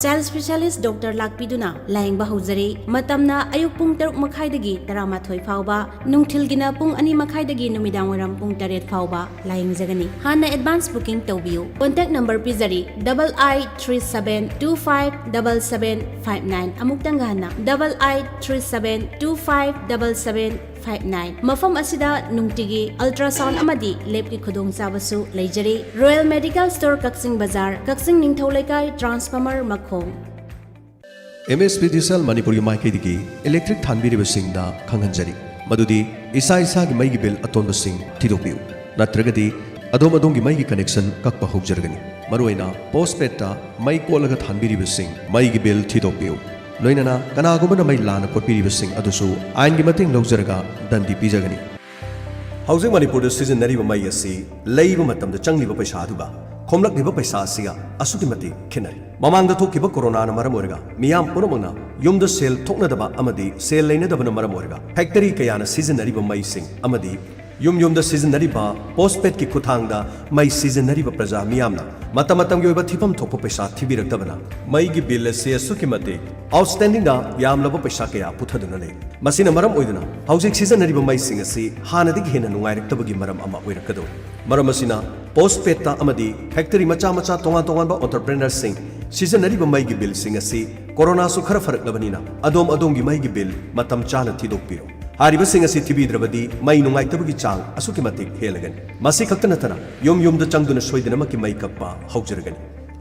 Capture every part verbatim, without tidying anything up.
Child specialist doctor ꯂꯥꯛꯄꯤꯗꯨꯅ ꯂꯥꯌꯦꯡꯕ ꯍꯧꯖꯔꯤ꯫ ꯃꯇꯝꯅ ꯑꯌꯨꯛ ꯄꯨꯡ ꯇꯔꯨꯛ ꯃꯈꯥꯏꯗꯒꯤ ꯇꯔꯥꯃꯥꯊꯣꯏ ꯐꯥꯎꯕ, ꯅꯨꯡꯊꯤꯜꯒꯤꯅ ꯄꯨꯡ ꯑꯅꯤ ꯃꯈꯥꯏꯗꯒꯤ ꯅꯨꯃꯤꯗꯥꯡ ꯋꯥꯏꯔꯝ ꯄꯨꯡ ꯇꯔꯦꯠ ꯐꯥꯎꯕ ꯂꯥꯌꯦꯡꯖꯒꯅꯤ꯫ ꯍꯥꯟꯅ advance booking ꯇꯧꯕꯤꯌꯨ꯫ Contact number ꯄꯤꯖꯔꯤ, double eight three seven two five double seven five nine꯫ ꯑꯃꯨꯛꯇꯪꯒ ꯍꯟꯅ, double eight three seven two five double seven five nine꯫ ꯃꯐꯝ ꯑꯁꯤꯗ ꯅꯨꯡꯇꯤꯒꯤ ultrasound ꯑꯃꯗꯤ ꯂꯦꯞꯀꯤ ꯈꯨꯗꯣꯡꯆꯥꯕꯁꯨ ꯂꯩꯖꯔꯤ꯫ Royal Medical Store, ꯀꯛꯆꯤꯡ ꯕꯖꯥꯔ, ꯀꯛꯆꯤꯡ ꯅꯤꯡꯊꯧ ꯂꯩꯀꯥꯏ, transformer ꯃꯈꯣꯡ꯫ ꯑꯦꯝ ꯑꯦꯁ ꯄꯤ ꯗꯤ ꯁꯤ ꯑꯦꯜ ꯃꯅꯤꯄꯨꯔꯒꯤ ꯃꯥꯏꯀꯩꯗꯒꯤ ꯏꯂꯦꯛꯇ꯭ꯔꯤꯛ ꯊꯥꯟꯕꯤꯔꯤꯕꯁꯤꯡꯗ ꯈꯪꯍꯟꯖꯔꯤ ꯃꯗꯨꯗꯤ ꯏꯁꯥ ꯏꯁꯥꯒꯤ ꯃꯩꯒꯤ ꯕꯤꯜ ꯑꯇꯣꯟꯕꯁꯤꯡ ꯊꯤꯗꯣꯛꯄꯤꯌꯨ, ꯅꯠꯇ꯭ꯔꯒꯗꯤ ꯑꯗꯣꯝ ꯑꯗꯣꯝꯒꯤ ꯃꯩꯒꯤ ꯀꯅꯦꯛꯁꯟ ꯀꯛꯄ ꯍꯧꯖꯔꯒꯅꯤ꯫ ꯃꯔꯨꯑꯣꯏꯅ ꯄꯣꯁꯄꯦꯗꯇ ꯃꯩ ꯀꯣꯠꯂꯒ ꯊꯥꯟꯕꯤꯔꯤꯕꯁꯤꯡ ꯃꯩꯒꯤ ꯕꯤꯜ ꯊꯤꯗꯣꯛꯄꯤꯌꯨ꯫ ꯂꯣꯏꯅꯅ ꯀꯅꯥꯒꯨꯝꯕꯅ ꯃꯩ ꯂꯥꯟꯅ ꯀꯣꯠꯄꯤꯔꯤꯕꯁꯤꯡ ꯑꯗꯨꯁꯨ ꯑꯥꯏꯟꯒꯤ ꯃꯇꯦꯡ ꯂꯧꯖꯔꯒ ꯗꯟꯗꯤ ꯄꯤꯖꯒꯅꯤ꯫ ꯍꯧꯖꯤꯛ ꯃꯅꯤꯄꯨꯔꯗ ꯁꯤꯖꯤꯟꯅꯔꯤꯕ ꯃꯩ ꯑꯁꯤ ꯂꯩꯕ ꯃꯇꯝꯗ ꯆꯪꯂꯤꯕ ꯄꯩꯁꯥ ꯑꯗꯨꯒ ꯈꯣꯝꯂꯛꯂꯤꯕ ꯄꯩꯁꯥ ꯑꯁꯤꯒ ꯑꯁꯨꯛꯀꯤ ꯃꯇꯤꯛ ꯈꯦꯠꯅꯔꯦ꯫ ꯃꯃꯥꯡꯗ ꯊꯣꯛꯈꯤꯕ ꯀꯣꯔꯣꯅꯥꯅ ꯃꯔꯝ ꯑꯣꯏꯔꯒ ꯃꯤꯌꯥꯝ ꯄꯨꯝꯅꯃꯛꯅ ꯌꯨꯝꯗ ꯁꯦꯜ ꯊꯣꯛꯅꯗꯕ ꯑꯃꯗꯤ ꯁꯦꯜ ꯂꯩꯅꯗꯕꯅ ꯃꯔꯝ ꯑꯣꯏꯔꯒ ꯐꯦꯛꯇꯔꯤ ꯀꯌꯥꯅ ꯁꯤꯖꯤꯟꯅꯔꯤꯕ ꯃꯩꯁꯤꯡ ꯑꯃꯗꯤ ꯌꯨꯝ ꯌꯨꯝꯗ ꯁꯤꯖꯤꯟꯅꯔꯤꯕ ꯄꯣꯁꯄꯦꯗꯀꯤ ꯈꯨꯠꯊꯥꯡꯗ ꯃꯩ ꯁꯤꯖꯤꯟꯅꯔꯤꯕ ꯄ꯭ꯔꯖꯥ ꯃꯤꯌꯥꯝꯅ ꯃꯇꯝ ꯃꯇꯝꯒꯤ ꯑꯣꯏꯕ ꯊꯤꯐꯝ ꯊꯣꯛꯄ ꯄꯩꯁꯥ ꯊꯤꯕꯤꯔꯛꯇꯕꯅ ꯃꯩꯒꯤ ꯕꯤꯜ ꯑꯁꯤ ꯑꯁꯨꯛꯀꯤ ꯃꯇꯤꯛ ꯑꯥꯎꯠꯁ꯭ꯇꯦꯟꯗꯤꯡꯗ ꯌꯥꯝꯂꯕ ꯄꯩꯁꯥ ꯀꯌꯥ ꯄꯨꯊꯗꯨꯅ ꯂꯩ꯫ ꯃꯁꯤꯅ ꯃꯔꯝ ꯑꯣꯏꯗꯨꯅ ꯍꯧꯖꯤꯛ ꯁꯤꯖꯤꯟꯅꯔꯤꯕ ꯃꯩꯁꯤꯡ ꯑꯁꯤ ꯍꯥꯟꯅꯗꯒꯤ ꯍꯦꯟꯅ ꯅꯨꯡꯉꯥꯏꯔꯛꯇꯕꯒꯤ ꯃꯔꯝ ꯑꯃ ꯑꯣꯏꯔꯛꯀꯗꯧꯔꯤ꯫ ꯃꯔꯝ ꯑꯁꯤꯅ ꯄꯣꯁꯄꯦꯗꯇ ꯑꯃꯗꯤ ꯐꯦꯛꯇꯔꯤ ꯃꯆꯥ ꯃꯆꯥ ꯇꯣꯉꯥꯟ ꯇꯣꯉꯥꯟꯕ ꯑꯣꯟꯇꯔꯄ꯭ꯔꯦꯅꯔꯁꯤꯡ ꯁꯤꯖꯤꯟꯅꯔꯤꯕ ꯃꯩꯒꯤ ꯕꯤꯜꯁꯤꯡ ꯑꯁꯤ ꯀꯣꯔꯣꯅꯥꯁꯨ ꯈꯔ ꯐꯔꯛꯂꯕꯅꯤꯅ ꯑꯗꯣꯝ ꯑꯗꯣꯝꯒꯤ ꯃꯩꯒꯤ ꯕꯤꯜ ꯃꯇꯝ ꯆꯥꯅ ꯊꯤꯗꯣꯛꯄꯤꯔꯣ꯫ ꯍꯥꯏꯔꯤꯕꯁꯤꯡ ꯑꯁꯤ ꯊꯤꯕꯤꯗ꯭ꯔꯕꯗꯤ ꯃꯩ ꯅꯨꯡꯉꯥꯏꯇꯕꯒꯤ ꯆꯥꯡ ꯑꯁꯨꯛꯀꯤ ꯃꯇꯤꯛ ꯍꯦꯜꯂꯒꯅꯤ꯫ ꯃꯁꯤ ꯈꯛꯇ ꯅꯠꯇꯅ ꯌꯨꯝ ꯌꯨꯝꯗ ꯆꯪꯗꯨꯅ ꯁꯣꯏꯗꯅꯃꯛꯀꯤ ꯃꯩ ꯀꯛꯄ ꯍꯧꯖꯔꯒꯅꯤ꯫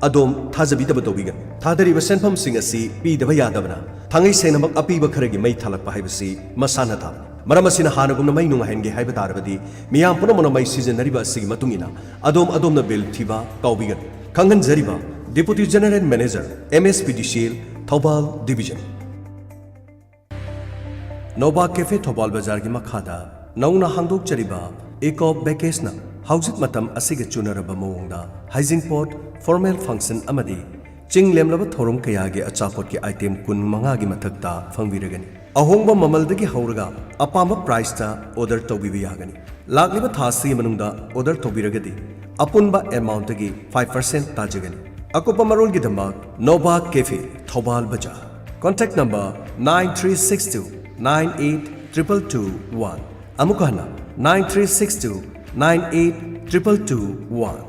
ꯑꯗꯣꯝ ꯊꯥꯖꯕꯤꯗꯕ ꯇꯧꯕꯤꯒꯅꯨ꯫ ꯊꯥꯗꯔꯤꯕ ꯁꯦꯟꯐꯝꯁꯤꯡ ꯑꯁꯤ ꯄꯤꯗꯕ ꯌꯥꯗꯕꯅ ꯊꯥꯡꯉꯩ ꯁꯦꯡꯅꯃꯛ ꯑꯄꯤꯕ ꯈꯔꯒꯤ ꯃꯩ ꯊꯥꯂꯛꯄ ꯍꯥꯏꯕꯁꯤ ꯃꯁꯥꯟꯅ ꯇꯥꯕꯅꯤ꯫ ꯃꯔꯝ ꯑꯁꯤꯅ ꯍꯥꯟꯅꯒꯨꯝꯅ ꯃꯩ ꯅꯨꯡꯉꯥꯏꯍꯟꯒꯦ ꯍꯥꯏꯕ ꯇꯥꯔꯕꯗꯤ ꯃꯤꯌꯥꯝ ꯄꯨꯝꯅꯃꯛꯅ ꯃꯩ ꯁꯤꯖꯤꯟꯅꯔꯤꯕ ꯑꯁꯤꯒꯤ ꯃꯇꯨꯡ ꯏꯟꯅ ꯑꯗꯣꯝ ꯑꯗꯣꯝꯅ ꯕꯤꯜ ꯊꯤꯕ ꯀꯥꯎꯕꯤꯒꯅꯨ꯫ ꯈꯪꯍꯟꯖꯔꯤꯕ Deputy General Manager, M S P D C L, Thoubal Division꯫ ꯅꯣꯕꯥ ꯀꯦꯐꯦ ꯊꯧꯕꯥꯜ ꯕꯖꯥꯔꯒꯤ ꯃꯈꯥꯗ ꯅꯧꯅ ꯍꯥꯡꯗꯣꯛꯆꯔꯤꯕ ꯏꯀꯣ ꯕꯦꯀꯦꯁꯅ ꯍꯧꯖꯤꯛ ꯃꯇꯝ ꯑꯁꯤꯒ ꯆꯨꯅꯔꯕ ꯃꯑꯣꯡꯗ ꯍꯩꯖꯤꯡꯄꯣꯠ, ꯐꯣꯔꯃꯦꯜ ꯐꯪꯁꯟ ꯑꯃꯗꯤ ꯆꯤꯡ ꯂꯦꯝꯂꯕ ꯊꯧꯔꯝ ꯀꯌꯥꯒꯤ ꯑꯆꯥꯄꯣꯠꯀꯤ ꯑꯥꯏꯇꯦꯝ ꯀꯨꯟ ꯃꯉꯥꯒꯤ ꯃꯊꯛꯇ ꯐꯪꯕꯤꯔꯒꯅꯤ꯫ ꯑꯍꯣꯡꯕ ꯃꯃꯜꯗꯒꯤ ꯍꯧꯔꯒ ꯑꯄꯥꯝꯕ ꯄ꯭ꯔꯥꯏꯁꯇ ꯑꯣꯔꯗꯔ ꯇꯧꯕꯤꯕ ꯌꯥꯒꯅꯤ꯫ ꯂꯥꯛꯂꯤꯕ ꯊꯥ ꯑꯁꯤꯒꯤ ꯃꯅꯨꯡꯗ ꯑꯣꯔꯗꯔ ꯇꯧꯕꯤꯔꯒꯗꯤ ꯑꯄꯨꯟꯕ ꯑꯦꯃꯥꯎꯟꯠꯇꯒꯤ ꯐꯥꯏꯚ ꯄꯥꯔꯁꯦꯟꯠ ꯇꯥꯖꯒꯅꯤ꯫ ꯑꯀꯨꯞꯄ ꯃꯔꯣꯜꯒꯤꯗꯃꯛ ꯅꯣꯕꯥ ꯀꯦꯐꯦ, ꯊꯧꯕꯥꯜ ꯕꯖꯥꯔ꯫ Contact number nine three six two nine eight triple two one꯫ ꯑꯃꯨꯛꯀ ꯍꯟꯅ, nine three six two nine eight triple two one꯫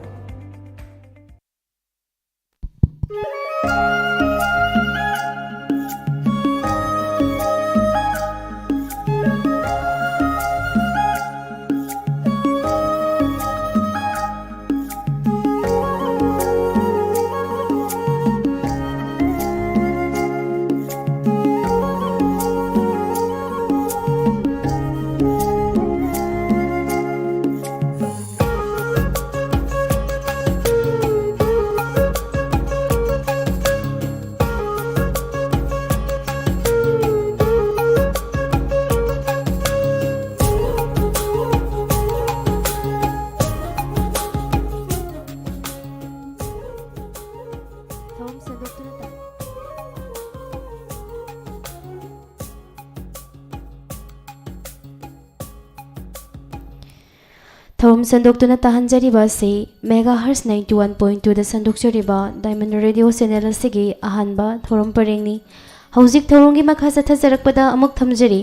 ꯊꯧꯔꯝ ꯁꯟꯗꯣꯛꯇꯨꯅ ꯇꯥꯛ- ꯊꯧꯔꯝ ꯁꯟꯗꯣꯛꯇꯨꯅ ꯇꯥꯍꯟꯖꯔꯤꯕ ꯑꯁꯤ Megahertz ninety one point twoꯗ ꯁꯟꯗꯣꯛꯆꯔꯤꯕ Diamond Radio Channel ꯑꯁꯤꯒꯤ ꯑꯍꯥꯟꯕ ꯊꯧꯔꯝ ꯄꯔꯦꯡꯅꯤ꯫ ꯍꯧꯖꯤꯛ ꯊꯧꯔꯝꯒꯤ ꯃꯈꯥ ꯆꯠꯊꯖꯔꯛꯄꯗ ꯑꯃꯨꯛ ꯊꯝꯖꯔꯤ,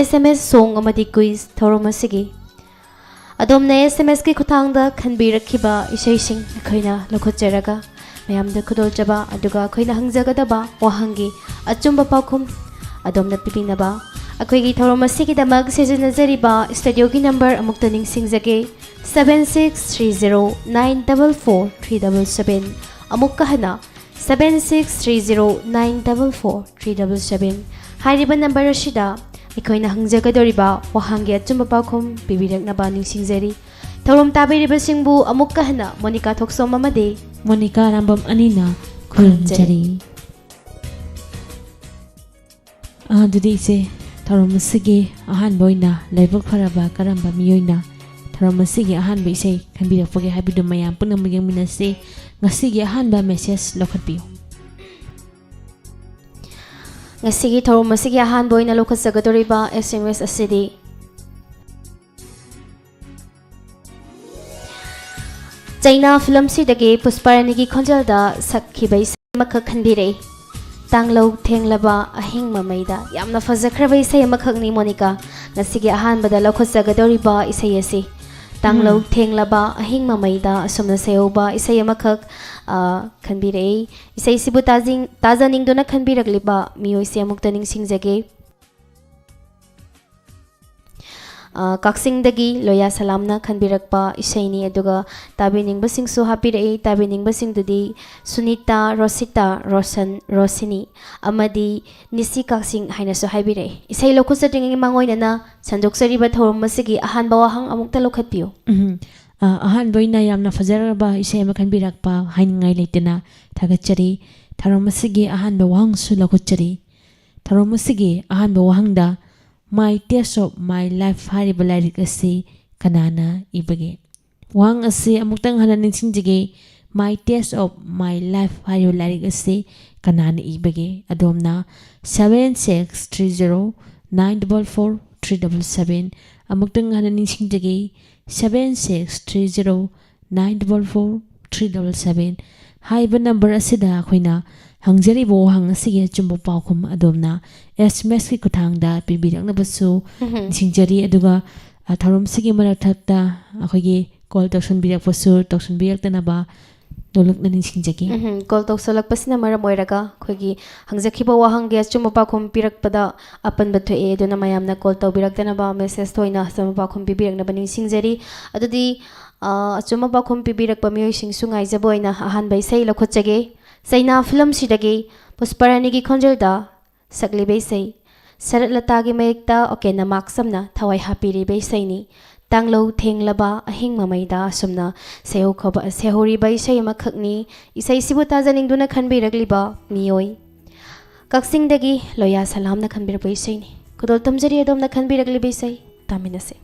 S M S song ꯑꯃꯗꯤ quiz ꯊꯧꯔꯝ ꯑꯁꯤꯒꯤ꯫ ꯑꯗꯣꯝꯅ S M Sꯀꯤ ꯈꯨꯠꯊꯥꯡꯗ ꯈꯟꯕꯤꯔꯛꯈꯤꯕ ꯏꯁꯩꯁꯤꯡ ꯑꯩꯈꯣꯏꯅ ꯂꯧꯈꯠꯆꯔꯒ ꯃꯌꯥꯝꯗ ꯈꯨꯗꯣꯜꯖꯕ, ꯑꯗꯨꯒ ꯑꯩꯈꯣꯏꯅ ꯍꯪꯖꯒꯗꯕ ꯋꯥꯍꯪꯒꯤ ꯑꯆꯨꯝꯕ ꯄꯥꯎꯈꯨꯝ ꯑꯗꯣꯝꯅ ꯄꯤꯕꯤꯅꯕ ꯑꯩꯈꯣꯏꯒꯤ ꯊꯧꯔꯝ ꯑꯁꯤꯒꯤꯗꯃꯛ ꯁꯤꯖꯤꯟꯅꯖꯔꯤꯕ studioꯒꯤ number ꯑꯃꯨꯛꯇ ꯅꯤꯡꯁꯤꯡꯖꯒꯦ, seven six three zero nine double four three double seven꯫ ꯑꯃꯨꯛꯀ ꯍꯟꯅ, seven six three zero nine double four three double seven꯫ ꯍꯥꯏꯔꯤꯕ number ꯑꯁꯤꯗ ꯑꯩꯈꯣꯏꯅ ꯍꯪꯖꯒꯗꯧꯔꯤꯕ ꯋꯥꯍꯪꯒꯤ ꯑꯆꯨꯝꯕ ꯄꯥꯎꯈꯨꯝ ꯄꯤꯕꯤꯔꯛꯅꯕ ꯅꯤꯡꯁꯤꯡꯖꯔꯤ꯫ ꯊꯧꯔꯝ ꯇꯥꯕꯤꯔꯤꯕꯁꯤꯡꯕꯨ ꯑꯃꯨꯛꯀ ꯍꯟꯅ ꯃꯣꯅꯤꯀꯥ ꯊꯣꯛꯆꯣꯝ ꯑꯃꯗꯤ ꯃꯣꯅꯤꯀꯥ ꯔꯥꯝꯕꯝ ꯑꯅꯤꯅ ꯈꯨꯔꯨꯝꯖꯔꯤ꯫ ꯑꯗꯨꯗꯤ ꯏꯆꯦ, ꯊꯧꯔꯝ ꯑꯁꯤꯒꯤ ꯑꯍꯥꯟꯕ ꯑꯣꯏꯅ ꯂꯥꯏꯕꯛ ꯐꯔꯕ ꯀꯔꯝꯕ ꯃꯤꯑꯣꯏꯅ ꯊꯧꯔꯝ ꯑꯁꯤꯒꯤ ꯑꯍꯥꯟꯕ ꯏꯁꯩ ꯈꯟꯕꯤꯔꯛꯄꯒꯦ ꯍꯥꯏꯕꯗꯨ ꯃꯌꯥꯝ ꯄꯨꯝꯅꯃꯛ ꯌꯦꯡꯃꯤꯟꯅꯁꯤ꯫ ꯉꯁꯤꯒꯤ ꯑꯍꯥꯟꯕ message ꯂꯧꯈꯠꯄꯤꯌꯨ꯫ ꯉꯁꯤꯒꯤ ꯊꯧꯔꯝ ꯑꯁꯤꯒꯤ ꯑꯍꯥꯟꯕ ꯑꯣꯏꯅ ꯂꯧꯈꯠꯆꯒꯗꯧꯔꯤꯕ S M S ꯑꯁꯤꯗꯤ ꯆꯩꯅꯥ ꯐꯤꯂꯝꯁꯤꯗꯒꯤ ꯄꯨꯁꯄꯥꯔꯥꯅꯤꯒꯤ ꯈꯣꯟꯖꯦꯜꯗ ꯁꯛꯈꯤꯕ ꯏꯁꯩ ꯑꯃꯈꯛ ꯈꯟꯕꯤꯔꯛꯏ꯫ ꯇꯥꯡꯂꯧ ꯊꯦꯡꯂꯕ ꯑꯍꯤꯡ ꯃꯃꯩꯗ꯫ ꯌꯥꯝꯅ ꯐꯖꯈ꯭ꯔꯕ ꯏꯁꯩ ꯑꯃꯈꯛꯅꯤ, ꯃꯣꯅꯤꯀꯥ꯫ ꯉꯁꯤꯒꯤ ꯑꯍꯥꯟꯕꯗ ꯂꯧꯈꯠꯆꯒꯗꯧꯔꯤꯕ ꯏꯁꯩ ꯑꯁꯤ ꯇꯥꯡꯂꯧ ꯎꯝ꯫ ꯊꯦꯡꯂꯕ ꯑꯍꯤꯡ ꯃꯃꯩꯗ ꯑꯁꯨꯝꯅ ꯁꯩꯍꯧꯕ ꯏꯁꯩ ꯑꯃꯈꯛ, ꯑ, ꯈꯟꯕꯤꯔꯛꯏ꯫ ꯏꯁꯩꯁꯤꯕꯨ ꯇꯥꯖꯤꯡ-, ꯇꯥꯖꯅꯤꯡꯗꯨꯅ ꯈꯟꯕꯤꯔꯛꯂꯤꯕ ꯃꯤꯑꯣꯏꯁꯦ ꯑꯃꯨꯛꯇ ꯅꯤꯡꯁꯤꯡꯖꯒꯦ꯫ ꯑ, ꯀꯛꯆꯤꯡꯗꯒꯤ ꯂꯣꯌꯥ ꯁꯂꯥꯝꯅ ꯈꯟꯕꯤꯔꯛꯄ ꯏꯁꯩꯅꯤ, ꯑꯗꯨꯒ ꯇꯥꯕꯤꯅꯤꯡꯕꯁꯤꯡꯁꯨ ꯍꯥꯞꯄꯤꯔꯛꯏ꯫ ꯇꯥꯕꯤꯅꯤꯡꯕꯁꯤꯡꯗꯨꯗꯤ ꯁꯨꯅꯤꯇꯥ, ꯔꯣꯁꯤꯇꯥ, ꯔꯣꯁꯟ, ꯔꯣꯁꯤꯅꯤ ꯑꯃꯗꯤ ꯅꯤꯁꯤ ꯀꯛꯆꯤꯡ ꯍꯥꯏꯅꯁꯨ ꯍꯥꯏꯕꯤꯔꯛꯏ꯫ ꯏꯁꯩ ꯂꯧꯈꯠꯆꯗ꯭ꯔꯤꯉꯩ ꯃꯥꯡꯑꯣꯏꯅꯅ ꯁꯟꯗꯣꯛꯆꯔꯤꯕ ꯊꯧꯔꯝ ꯑꯁꯤꯒꯤ ꯑꯍꯥꯟꯕ ꯋꯥꯍꯪ ꯑꯃꯨꯛꯇ ꯂꯧꯈꯠꯄꯤꯌꯨ꯫ ꯎꯝ꯫ ꯑ, ꯑꯍꯥꯟꯕ ꯑꯣꯏꯅ ꯌꯥꯝꯅ ꯐꯖꯔꯕ ꯏꯁꯩ ꯑꯃ ꯈꯟꯕꯤꯔꯛꯄ ꯍꯥꯏꯅꯤꯡꯉꯥꯏ ꯂꯩꯇꯅ ꯊꯥꯒꯠꯆꯔꯤ꯫ ꯊꯧꯔꯝ ꯑꯁꯤꯒꯤ ꯑꯍꯥꯟꯕ ꯋꯥꯍꯪꯁꯨ ꯂꯧꯈꯠꯆꯔꯤ꯫ ꯊꯧꯔꯝ ꯑꯁꯤꯒꯤ ꯑꯍꯥꯟꯕ ꯋꯥꯍꯪꯗ "My Taste of My Life" ꯍꯥꯏꯔꯤꯕ ꯂꯥꯏꯔꯤꯛ ꯑꯁꯤ ꯀꯅꯥꯅ ꯏꯕꯒꯦ? ꯋꯥꯍꯪ ꯑꯁꯤ ꯑꯃꯨꯛꯇꯪ ꯍꯟꯅ ꯅꯤꯡꯁꯤꯡꯖꯒꯦ꯫ "My Taste of My Life" ꯍꯥꯏꯔꯤꯕ ꯂꯥꯏꯔꯤꯛ ꯑꯁꯤ ꯀꯅꯥꯅ ꯏꯕꯒꯦ? ꯑꯗꯣꯝꯅ seven six three zero nine double four three double seven, ꯑꯃꯨꯛꯇꯪ ꯍꯟꯅ ꯅꯤꯡꯁꯤꯡꯖꯒꯦ, seven six three zero nine double four three double seven ꯍꯥꯏꯕ ꯅꯝꯕꯔ ꯑꯁꯤꯗ ꯑꯩꯈꯣꯏꯅ ꯍꯪꯖꯔꯤꯕ ꯋꯥꯍꯪ ꯑꯁꯤꯒꯤ ꯑꯆꯨꯝꯕ ꯄꯥꯎꯈꯨꯝ ꯑꯗꯣꯝꯅ S M S ꯀꯤ ꯈꯨꯠꯊꯥꯡꯗ ꯄꯤꯕꯤꯔꯛꯅꯕꯁꯨ ꯎꯝꯍꯨꯝ꯫ ꯅꯤꯡꯁꯤꯡꯖꯔꯤ꯫ ꯑꯗꯨꯒ, ꯑ, ꯊꯧꯔꯝꯁꯤꯒꯤ ꯃꯔꯛꯊꯛꯇ ꯑꯩꯈꯣꯏꯒꯤ ꯀꯣꯜ ꯇꯧꯁꯤꯟꯕꯤꯔꯛꯄꯁꯨ ꯇꯧꯁꯤꯟꯕꯤꯔꯛꯇꯅꯕ ꯅꯣꯂꯨꯛꯅ ꯅꯤꯡꯁꯤꯡꯖꯒꯦ꯫ ꯎꯝꯍꯨꯝ꯫ ꯀꯣꯜ ꯇꯧꯁꯜꯂꯛꯄꯁꯤꯅ ꯃꯔꯝ ꯑꯣꯏꯔꯒ ꯑꯩꯈꯣꯏꯒꯤ ꯍꯪꯖꯈꯤꯕ ꯋꯥꯍꯪꯒꯤ ꯑꯆꯨꯝꯕ ꯄꯥꯎꯈꯨꯝ ꯄꯤꯔꯛꯄꯗ ꯑꯄꯟꯕ ꯊꯣꯛꯑꯦ꯫ ꯑꯗꯨꯅ ꯃꯌꯥꯝꯅ ꯀꯣꯜ ꯇꯧꯕꯤꯔꯛꯇꯅꯕ, ꯃꯦꯁꯦꯖꯇ ꯑꯣꯏꯅ ꯑꯆꯨꯝꯕ ꯄꯥꯎꯈꯨꯝ ꯄꯤꯕꯤꯔꯛꯅꯕ ꯅꯤꯡꯁꯤꯡꯖꯔꯤ꯫ ꯑꯗꯨꯗꯤ, ꯑ, ꯑꯆꯨꯝꯕ ꯄꯥꯎꯈꯨꯝ ꯄꯤꯕꯤꯔꯛꯄ ꯃꯤꯑꯣꯏꯁꯤꯡꯁꯨ ꯉꯥꯏꯖꯕ ꯑꯣꯏꯅ ꯑꯍꯥꯟꯕ ꯏꯁꯩ ꯂꯧꯈꯠꯆꯒꯦ꯫ ꯆꯩꯅꯥ ꯐꯤꯂꯝꯁꯤꯗꯒꯤ ꯄꯨꯁꯄꯥꯔꯥꯅꯤꯒꯤ ꯈꯣꯟꯖꯦꯜꯗ ꯁꯛꯂꯤꯕ ꯏꯁꯩ, ꯁꯔꯠ ꯂꯇꯥꯒꯤ ꯃꯌꯦꯛꯇ ꯑꯣꯀꯦꯟꯅ ꯃꯥꯛꯁꯝꯅ ꯊꯋꯥꯏ ꯍꯥꯞꯄꯤꯔꯤꯕ ꯏꯁꯩꯅꯤ꯫ ꯇꯥꯡꯂꯧ ꯊꯦꯡꯂꯕ ꯑꯍꯤꯡ ꯃꯃꯩꯗ ꯑꯁꯨꯝꯅ ꯁꯩꯍꯧꯈꯕ-, ꯁꯩꯍꯧꯔꯤꯕ ꯏꯁꯩ ꯑꯃꯈꯛꯅꯤ꯫ ꯏꯁꯩꯁꯤꯕꯨ ꯇꯥꯖꯅꯤꯡꯗꯨꯅ ꯈꯟꯕꯤꯔꯛꯂꯤꯕ ꯃꯤꯑꯣꯏ ꯀꯛꯆꯤꯡꯗꯒꯤ ꯂꯣꯌꯥ ꯁꯂꯥꯝꯅ ꯈꯟꯕꯤꯔꯛꯄ ꯏꯁꯩꯅꯤ꯫ ꯈꯨꯗꯣꯜ ꯊꯝꯖꯔꯤ ꯑꯗꯣꯝꯅ ꯈꯟꯕꯤꯔꯛꯂꯤꯕ ꯏꯁꯩ꯫ ꯇꯥꯃꯤꯟꯅꯁꯦ꯫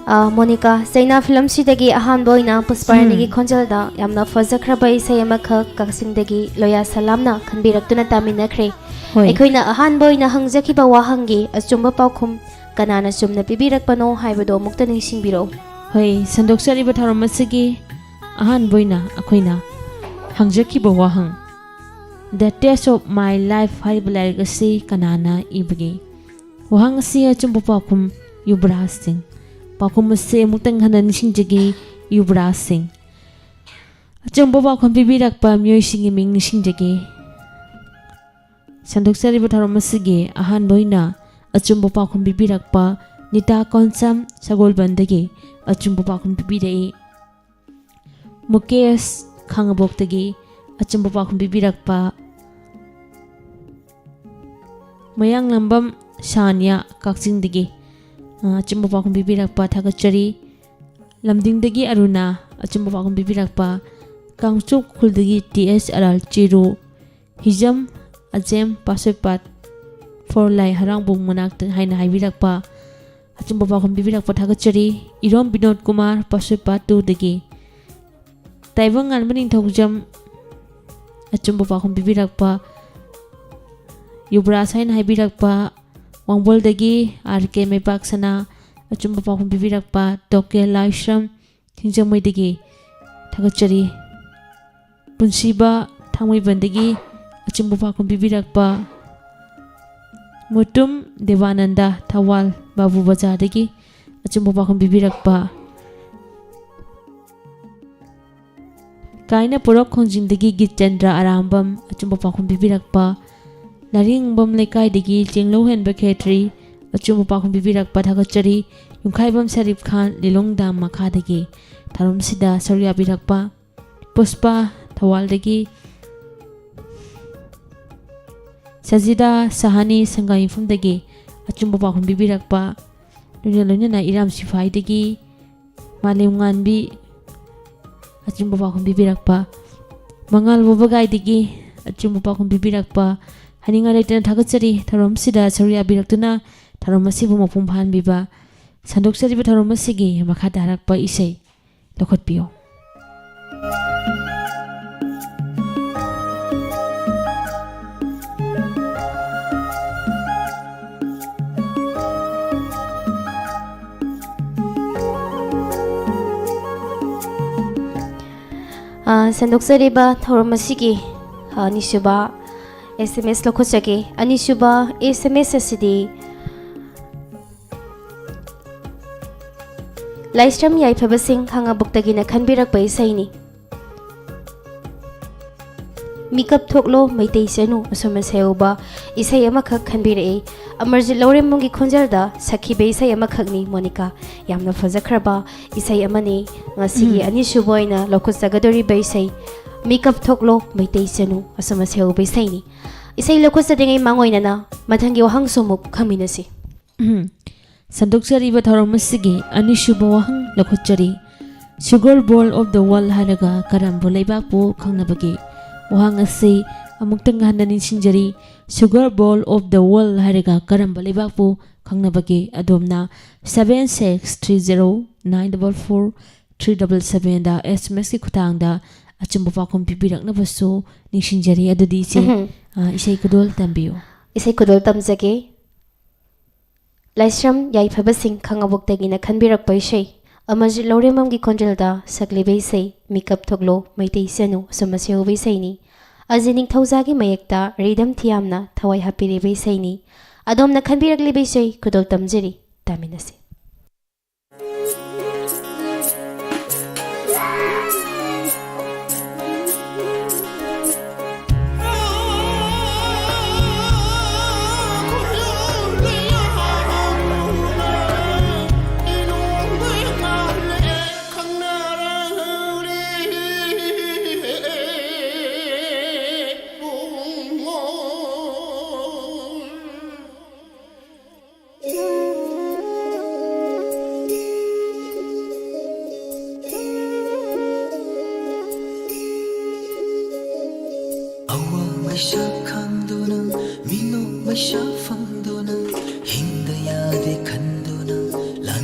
ꯑ, ꯃꯣꯅꯤꯀꯥ, ꯆꯩꯅꯥ ꯐꯤꯂꯝꯁꯤꯗꯒꯤ ꯑꯍꯥꯟꯕ ꯑꯣꯏꯅ ꯄꯨꯁꯄꯥꯔꯥꯅꯤꯒꯤ ꯎꯝ꯫ ꯈꯣꯟꯖꯦꯜꯗ ꯌꯥꯝꯅ ꯐꯖꯈ꯭ꯔꯕ ꯏꯁꯩ ꯑꯃꯈꯛ ꯀꯛꯆꯤꯡꯗꯒꯤ ꯂꯣꯌꯥ ꯁꯂꯥꯝꯅ ꯈꯟꯕꯤꯔꯛꯇꯨꯅ ꯇꯥꯃꯤꯟꯅꯈ꯭ꯔꯦ꯫ ꯍꯣꯏ꯫ ꯑꯩꯈꯣꯏꯅ ꯑꯍꯥꯟꯕ ꯑꯣꯏꯅ ꯍꯪꯖꯈꯤꯕ ꯋꯥꯍꯪꯒꯤ ꯑꯆꯨꯝꯕ ꯄꯥꯎꯈꯨꯝ ꯀꯅꯥꯅ ꯆꯨꯝꯅ ꯄꯤꯕꯤꯔꯛꯄꯅꯣ ꯍꯥꯏꯕꯗꯨ ꯑꯃꯨꯛꯇ ꯅꯤꯡꯁꯤꯡꯕꯤꯔꯛꯎ꯫ ꯍꯣꯏ, ꯁꯟꯗꯣꯛꯆꯔꯤꯕ ꯊꯧꯔꯝ ꯑꯁꯤꯒꯤ ꯑꯍꯥꯟꯕ ꯑꯣꯏꯅ ꯑꯩꯈꯣꯏꯅ ꯍꯪꯖꯈꯤꯕ ꯋꯥꯍꯪ, The Taste of My Life ꯍꯥꯏꯔꯤꯕ ꯂꯥꯏꯔꯤꯛ ꯑꯁꯤ ꯀꯅꯥꯅ ꯏꯕꯒꯦ? ꯋꯥꯍꯪ ꯑꯁꯤ ꯑꯆꯨꯝꯕ ꯄꯥꯎꯈꯨꯝ ꯌꯨꯕꯔꯥꯖ ꯁꯤꯡ꯫ ꯄꯥꯎꯈꯨꯝ ꯑꯁꯤ ꯑꯃꯨꯛꯇꯪ ꯍꯟꯅ ꯅꯤꯡꯁꯤꯡꯖꯒꯦ, ꯌꯨꯕꯔꯥꯖ ꯁꯤꯡ꯫ ꯑꯆꯨꯝꯕ ꯄꯥꯎꯈꯨꯝ ꯄꯤꯕꯤꯔꯛꯄ ꯃꯤꯑꯣꯏꯁꯤꯡꯒꯤ ꯃꯤꯡ ꯅꯤꯡꯁꯤꯡꯖꯒꯦ꯫ ꯁꯟꯗꯣꯛꯆꯔꯤꯕ ꯊꯧꯔꯝ ꯑꯁꯤꯒꯤ ꯑꯍꯥꯟꯕ ꯑꯣꯏꯅ ꯑꯆꯨꯝꯕ ꯄꯥꯎꯈꯨꯝ ꯄꯤꯕꯤꯔꯛꯄ ꯅꯤꯇꯥ ꯀꯣꯟꯁꯝ ꯁꯒꯣꯜꯕꯟꯗꯒꯤ ꯑꯆꯨꯝꯕ ꯄꯥꯎꯈꯨꯝ ꯄꯤꯕꯤꯔꯛꯏ꯫ ꯃꯨꯀꯦꯁ ꯈꯥꯉꯕꯣꯛꯇꯒꯤ ꯑꯆꯨꯝꯕ ꯄꯥꯎꯈꯨꯝ ꯄꯤꯕꯤꯔꯛꯄ, ꯃꯌꯥꯡꯂꯝꯕꯝ ꯁꯥꯅꯤꯌꯥ ꯀꯛꯆꯤꯡꯗꯒꯤ, ꯑ, ꯑꯆꯨꯝꯕ ꯄꯥꯎꯈꯨꯝ ꯄꯤꯕꯤꯔꯛꯄ ꯊꯥꯒꯠꯆꯔꯤ꯫ ꯂꯝꯗꯤꯡꯗꯒꯤ ꯑꯔꯨꯅꯥ ꯑꯆꯨꯝꯕ ꯄꯥꯎꯈꯨꯝ ꯄꯤꯕꯤꯔꯛꯄ, ꯀꯥꯡꯆꯣꯛ ꯎꯈ꯭ꯔꯨꯜꯗꯒꯤ ꯇꯤ ꯑꯦꯁ ꯑꯔꯥꯜ ꯆꯤꯔꯨ, ꯍꯤꯖꯝ ꯑꯖꯦꯝ ꯄꯥꯁꯣꯏꯄꯥꯠ ꯐꯣꯔ ꯂꯥꯏ ꯍꯔꯥꯎꯕꯨꯡ ꯃꯅꯥꯛꯇ ꯍꯥꯏꯅ ꯍꯥꯏꯕꯤꯔꯛꯄ, ꯑꯆꯨꯝꯕ ꯄꯥꯎꯈꯨꯝ ꯄꯤꯕꯤꯔꯛꯄ ꯊꯥꯒꯠꯆꯔꯤ꯫ ꯏꯔꯣꯝ ꯕꯤꯅꯣꯗ ꯀꯨꯃꯥꯔ ꯄꯥꯁꯣꯏꯄꯥꯠ ꯇꯨꯗꯒꯤ꯫ ꯇꯥꯏꯕꯪ ꯉꯥꯟꯕ ꯅꯤꯡꯊꯧꯖꯝ ꯑꯆꯨꯝꯕ ꯄꯥꯎꯈꯨꯝ ꯄꯤꯕꯤꯔꯛꯄ, ꯌꯨꯕꯔꯥꯖ ꯍꯥꯏꯅ ꯍꯥꯏꯕꯤꯔꯛꯄ, ꯋꯥꯡꯕꯣꯜꯗꯒꯤ ꯑꯥꯔ ꯀꯦ ꯃꯩꯄꯥꯛ ꯁꯅꯥ ꯑꯆꯨꯝꯕ ꯄꯥꯎꯈꯨꯝ ꯄꯤꯕꯤꯔꯛꯄ, ꯇꯣꯀꯦꯜ ꯂꯥꯏꯁ꯭ꯔꯝ ꯁꯤꯡꯖꯃꯩꯗꯒꯤ ꯊꯥꯒꯠꯆꯔꯤ꯫ ꯄꯨꯟꯁꯤꯕ ꯊꯥꯡꯃꯩꯕꯟꯗꯒꯤ ꯑꯆꯨꯝꯕ ꯄꯥꯎꯈꯨꯝ ꯄꯤꯕꯤꯔꯛꯄ, ꯃꯨꯇꯨꯝ ꯗꯦꯕꯥꯅꯟꯗ ꯊꯧꯕꯥꯜ ꯕꯥꯕꯨ ꯕꯖꯥꯔꯗꯒꯤ ꯑꯆꯨꯝꯕ ꯄꯥꯎꯈꯨꯝ ꯄꯤꯕꯤꯔꯛꯄ, ꯀꯥꯏꯅ ꯄꯣꯔꯣꯛ ꯈꯣꯡꯖꯤꯡꯗꯒꯤ ꯒꯤꯠꯆꯟꯗ꯭ꯔ ꯑꯔꯥꯝꯕꯝ ꯑꯆꯨꯝꯕ ꯄꯥꯎꯈꯨꯝ ꯄꯤꯕꯤꯔꯛꯄ, ꯂꯥꯔꯤꯡꯕꯝ ꯂꯩꯀꯥꯏꯗꯒꯤ ꯆꯦꯡꯂꯧꯍꯦꯟꯕ ꯈꯦꯇ꯭ꯔꯤ ꯑꯆꯨꯝꯕ ꯄꯥꯎꯈꯨꯝ ꯄꯤꯕꯤꯔꯛꯄ ꯊꯥꯒꯠꯆꯔꯤ꯫ ꯌꯨꯝꯈꯥꯏꯕꯝ ꯁꯔꯤꯐ ꯈꯥꯟ ꯂꯤꯂꯣꯡ ꯗꯥꯝ ꯃꯈꯥꯗꯒꯤ ꯊꯧꯔꯝꯁꯤꯗ ꯁꯔꯨꯛ ꯌꯥꯕꯤꯔꯛꯄ, ꯄꯨꯁꯄꯥ ꯊꯧꯕꯥꯜꯗꯒꯤ ꯁꯖꯤꯗꯥ ꯁꯍꯥꯅꯤ ꯁꯪꯒꯥꯏꯌꯨꯝꯐꯝꯗꯒꯤ ꯑꯆꯨꯝꯕ ꯄꯥꯎꯈꯨꯝ ꯄꯤꯕꯤꯔꯛꯄ, ꯂꯣꯏꯅ ꯂꯣꯏꯅꯅ ꯏꯔꯥꯝ ꯁꯤꯐꯥꯏꯗꯒꯤ ꯃꯥꯂꯦꯝꯉꯥꯟꯕꯤ ꯑꯆꯨꯝꯕ ꯄꯥꯎꯈꯨꯝ ꯄꯤꯕꯤꯔꯛꯄ, ꯃꯉꯥꯜ ꯋꯥꯕꯒꯥꯏꯗꯒꯤ ꯑꯆꯨꯝꯕ ꯄꯥꯎꯈꯨꯝ ꯄꯤꯕꯤꯔꯛꯄ, ꯍꯥꯏꯅꯤꯡꯉꯥꯏ ꯂꯩꯇꯅ ꯊꯥꯒꯠꯆꯔꯤ꯫ ꯊꯧꯔꯝꯁꯤꯗ ꯁꯔꯨꯛ ꯌꯥꯕꯤꯔꯛꯇꯨꯅ ꯊꯧꯔꯝ ꯑꯁꯤꯕꯨ ꯃꯄꯨꯡ ꯐꯥꯍꯟꯕꯤꯕ ꯁꯟꯗꯣꯛꯆꯔꯤꯕ ꯊꯧꯔꯝ ꯑꯁꯤꯒꯤ ꯃꯈꯥ ꯇꯥꯔꯛꯄ ꯏꯁꯩ ꯂꯧꯈꯠꯄꯤꯌꯨ꯫ ꯑ, ꯁꯟꯗꯣꯛꯆꯔꯤꯕ ꯊꯧꯔꯝ ꯑꯁꯤꯒꯤ, ꯑ, ꯑꯅꯤꯁꯨꯕ S M S ꯂꯧꯈꯠꯆꯒꯦ꯫ ꯑꯅꯤꯁꯨꯕ S M S ꯑꯁꯤꯗꯤ ꯂꯥꯏꯁ꯭ꯔꯝ ꯌꯥꯏꯐꯕꯁꯤꯡ ꯈꯥꯉꯕꯣꯛꯇꯒꯤꯅ ꯈꯟꯕꯤꯔꯛꯄ ꯏꯁꯩꯅꯤ꯫ ꯃꯤꯀꯞ ꯊꯣꯛꯂꯣ ꯃꯩꯇꯩ ꯆꯅꯨ ꯑꯁꯨꯝꯅ ꯁꯩꯍꯧꯕ ꯏꯁꯩ ꯑꯃꯈꯛ ꯈꯟꯕꯤꯔꯛꯏ꯫ ꯑꯃꯔꯖꯤꯠ ꯂꯧꯔꯦꯝꯕꯝꯒꯤ ꯈꯣꯟꯖꯦꯜꯗ ꯁꯛꯈꯤꯕ ꯏꯁꯩ ꯑꯃꯈꯛꯅꯤ, ꯃꯣꯅꯤꯀꯥ꯫ ꯌꯥꯝꯅ ꯐꯖꯈ꯭ꯔꯕ ꯏꯁꯩ ꯑꯃꯅꯤ꯫ ꯉꯁꯤꯒꯤ ꯎꯝ꯫ ꯑꯅꯤꯁꯨꯕ ꯑꯣꯏꯅ ꯂꯧꯈꯠꯆꯒꯗꯧꯔꯤꯕ ꯏꯁꯩ ꯃꯤꯀꯞ ꯊꯣꯛꯂꯣ ꯃꯩꯇꯩ ꯆꯅꯨ ꯑꯁꯨꯝꯅ ꯁꯩꯍꯧꯕ ꯏꯁꯩꯅꯤ꯫ ꯏꯁꯩ ꯂꯧꯈꯠꯆꯗ꯭ꯔꯤꯉꯩ ꯃꯥꯡꯑꯣꯏꯅꯅ ꯃꯊꯪꯒꯤ ꯋꯥꯍꯪꯁꯨ ꯑꯃꯨꯛ ꯈꯪꯃꯤꯟꯅꯁꯤ꯫ ꯎꯝ꯫ ꯁꯟꯗꯣꯛꯆꯔꯤꯕ ꯊꯧꯔꯝ ꯑꯁꯤꯒꯤ ꯑꯅꯤꯁꯨꯕ ꯋꯥꯍꯪ ꯂꯧꯈꯠꯆꯔꯤ꯫ Sugar Bowl of the World ꯍꯥꯏꯔꯒ ꯀꯔꯝꯕ ꯂꯩꯕꯥꯛꯄꯨ ꯈꯪꯅꯕꯒꯦ? ꯋꯥꯍꯪ ꯑꯁꯤ ꯑꯃꯨꯛꯇꯪ ꯍꯟꯅ ꯅꯤꯡꯁꯤꯡꯖꯔꯤ꯫ Sugar Bowl of the World ꯍꯥꯏꯔꯒ ꯀꯔꯝꯕ ꯂꯩꯕꯥꯛꯄꯨ ꯈꯪꯅꯕꯒꯦ? ꯑꯗꯣꯝꯅ seven six three zero nine double four three double seven ꯗ S M S ꯀꯤ ꯈꯨꯠꯊꯥꯡꯗ ꯑꯆꯨꯝꯕ ꯄꯥꯎꯈꯨꯝ ꯄꯤꯕꯤꯔꯛꯅꯕꯁꯨ ꯅꯤꯡꯁꯤꯡꯖꯔꯤ꯫ ꯑꯗꯨꯗꯤ ꯏꯆꯦ, ꯎꯝ꯫ ꯑ, ꯏꯁꯩ ꯈꯨꯗꯣꯜ ꯇꯝꯕꯤꯌꯨ꯫ ꯏꯁꯩ ꯈꯨꯗꯣꯜ ꯇꯝꯖꯒꯦ꯫ ꯂꯥꯏꯁ꯭ꯔꯝ ꯌꯥꯏꯐꯕꯁꯤꯡ ꯈꯥꯉꯕꯣꯛꯇꯒꯤꯅ ꯈꯟꯕꯤꯔꯛꯄ ꯏꯁꯩ, ꯑꯃꯔꯖꯤꯠ ꯂꯧꯔꯦꯝꯕꯝꯒꯤ ꯈꯣꯟꯖꯦꯜꯗ ꯁꯛꯂꯤꯕ ꯏꯁꯩ ꯃꯤꯀꯞ ꯊꯣꯛꯂꯣ ꯃꯩꯇꯩ ꯆꯅꯨ ꯑꯁꯨꯝꯅ ꯁꯩꯍꯧꯕ ꯏꯁꯩꯅꯤ꯫ ꯑꯖꯤ ꯅꯤꯡꯊꯧꯖꯥꯒꯤ ꯃꯌꯦꯛꯇ ꯔꯤꯗꯝ ꯊꯤꯌꯥꯝꯅ ꯊꯋꯥꯏ ꯍꯥꯞꯄꯤꯔꯤꯕ ꯏꯁꯩꯅꯤ꯫ ꯑꯗꯣꯝꯅ ꯈꯟꯕꯤꯔꯛꯂꯤꯕ ꯏꯁꯩ ꯈꯨꯗꯣꯜ ꯇꯝꯖꯔꯤ, ꯇꯥꯃꯤꯟꯅꯁꯤ꯫ ꯑꯋꯥ ꯃꯩꯁꯥ ꯈꯥꯡꯗꯨꯅ, ꯃꯤꯅꯣꯛ ꯃꯩꯁꯥ ꯐꯪꯗꯨꯅ, ꯍꯤꯡꯗ ꯌꯥꯗꯦ ꯈꯟꯗꯨꯅ, ꯂꯥꯟ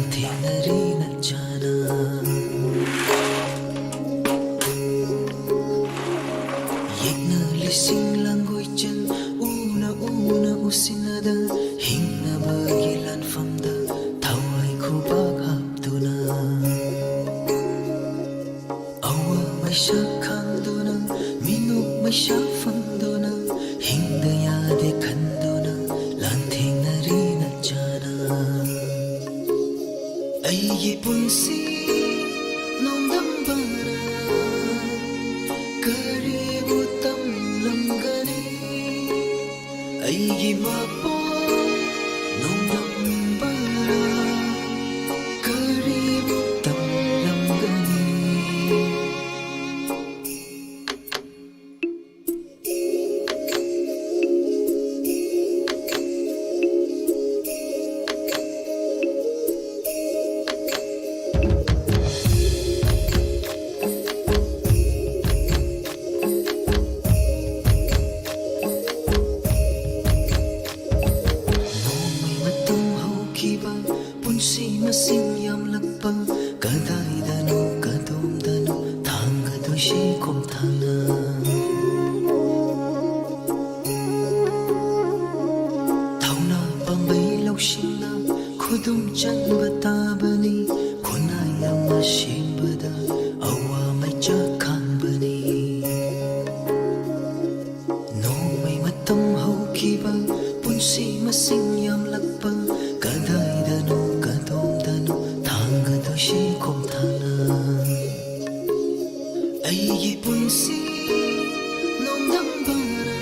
ꯎꯄꯥꯛ ꯍꯥꯞꯇꯨꯅ, ꯑꯋꯥ ꯃꯩꯁꯥ ꯈꯥꯡꯗꯨꯅ, ꯃꯤꯅꯣꯛ ꯃꯩꯁꯥ ꯐꯪꯗꯨꯅ, ꯍꯤꯡꯗ ꯌꯥꯗꯦ ꯈꯟꯗꯨꯅ, ꯂꯥꯟꯊꯦꯡꯅꯔꯤ ꯅꯆꯥꯅ꯫ ꯑꯩꯒꯤ ꯄꯨꯟꯁꯤ ꯅꯣꯡꯗꯝꯕꯅ ꯀꯔꯤꯕꯨ ꯇꯝꯂꯝꯒꯅꯤ? ꯑꯩꯒꯤ ꯃꯄꯣꯛ ꯅꯣꯡꯗꯝꯕꯅ ꯀꯔꯤꯕꯨ ꯇꯝꯂꯝꯒꯅꯤ? ꯅꯣꯡꯃꯩ ꯃꯇꯝ ꯍꯧꯈꯤꯕ, ꯄꯨꯟꯁꯤ ꯃꯁꯤꯡ ꯌꯥꯝꯂꯛꯄ, ꯀꯗꯥꯏꯗꯅꯣ ꯀꯗꯣꯝꯗꯅꯣ ꯊꯥꯡꯒꯗꯣꯏꯁꯤ ꯈꯣꯡꯊꯥꯡꯅ꯫ ꯊꯧꯅꯥ ꯄꯥꯝꯕꯩ ꯂꯧꯁꯤꯡꯅ ꯈꯨꯗꯨꯝ ꯆꯟꯕ ꯇꯥꯕꯅꯤ꯫ ꯈꯨꯟꯅꯥꯏ ꯑꯃ ꯁꯦꯝꯕꯗ ꯑꯋꯥ ꯃꯩꯆꯥꯛ ꯈꯥꯡꯕꯅꯤ꯫ ꯅꯣꯡꯃꯩ ꯃꯇꯝ ꯍꯧꯈꯤꯕ, ꯄꯨꯟꯁꯤ ꯃꯁꯤꯡ ꯌꯥꯝꯂꯛꯄ, ꯀꯗꯥꯏꯗꯅꯣ ꯀꯗꯣꯝꯗꯅꯣ ꯊꯥꯡꯒꯗꯣꯏꯁꯤ ꯈꯣꯡꯊꯥꯡꯅ꯫ ꯑꯩꯒꯤ ꯄꯨꯟꯁꯤ ꯅꯣꯡꯗꯝꯕꯅ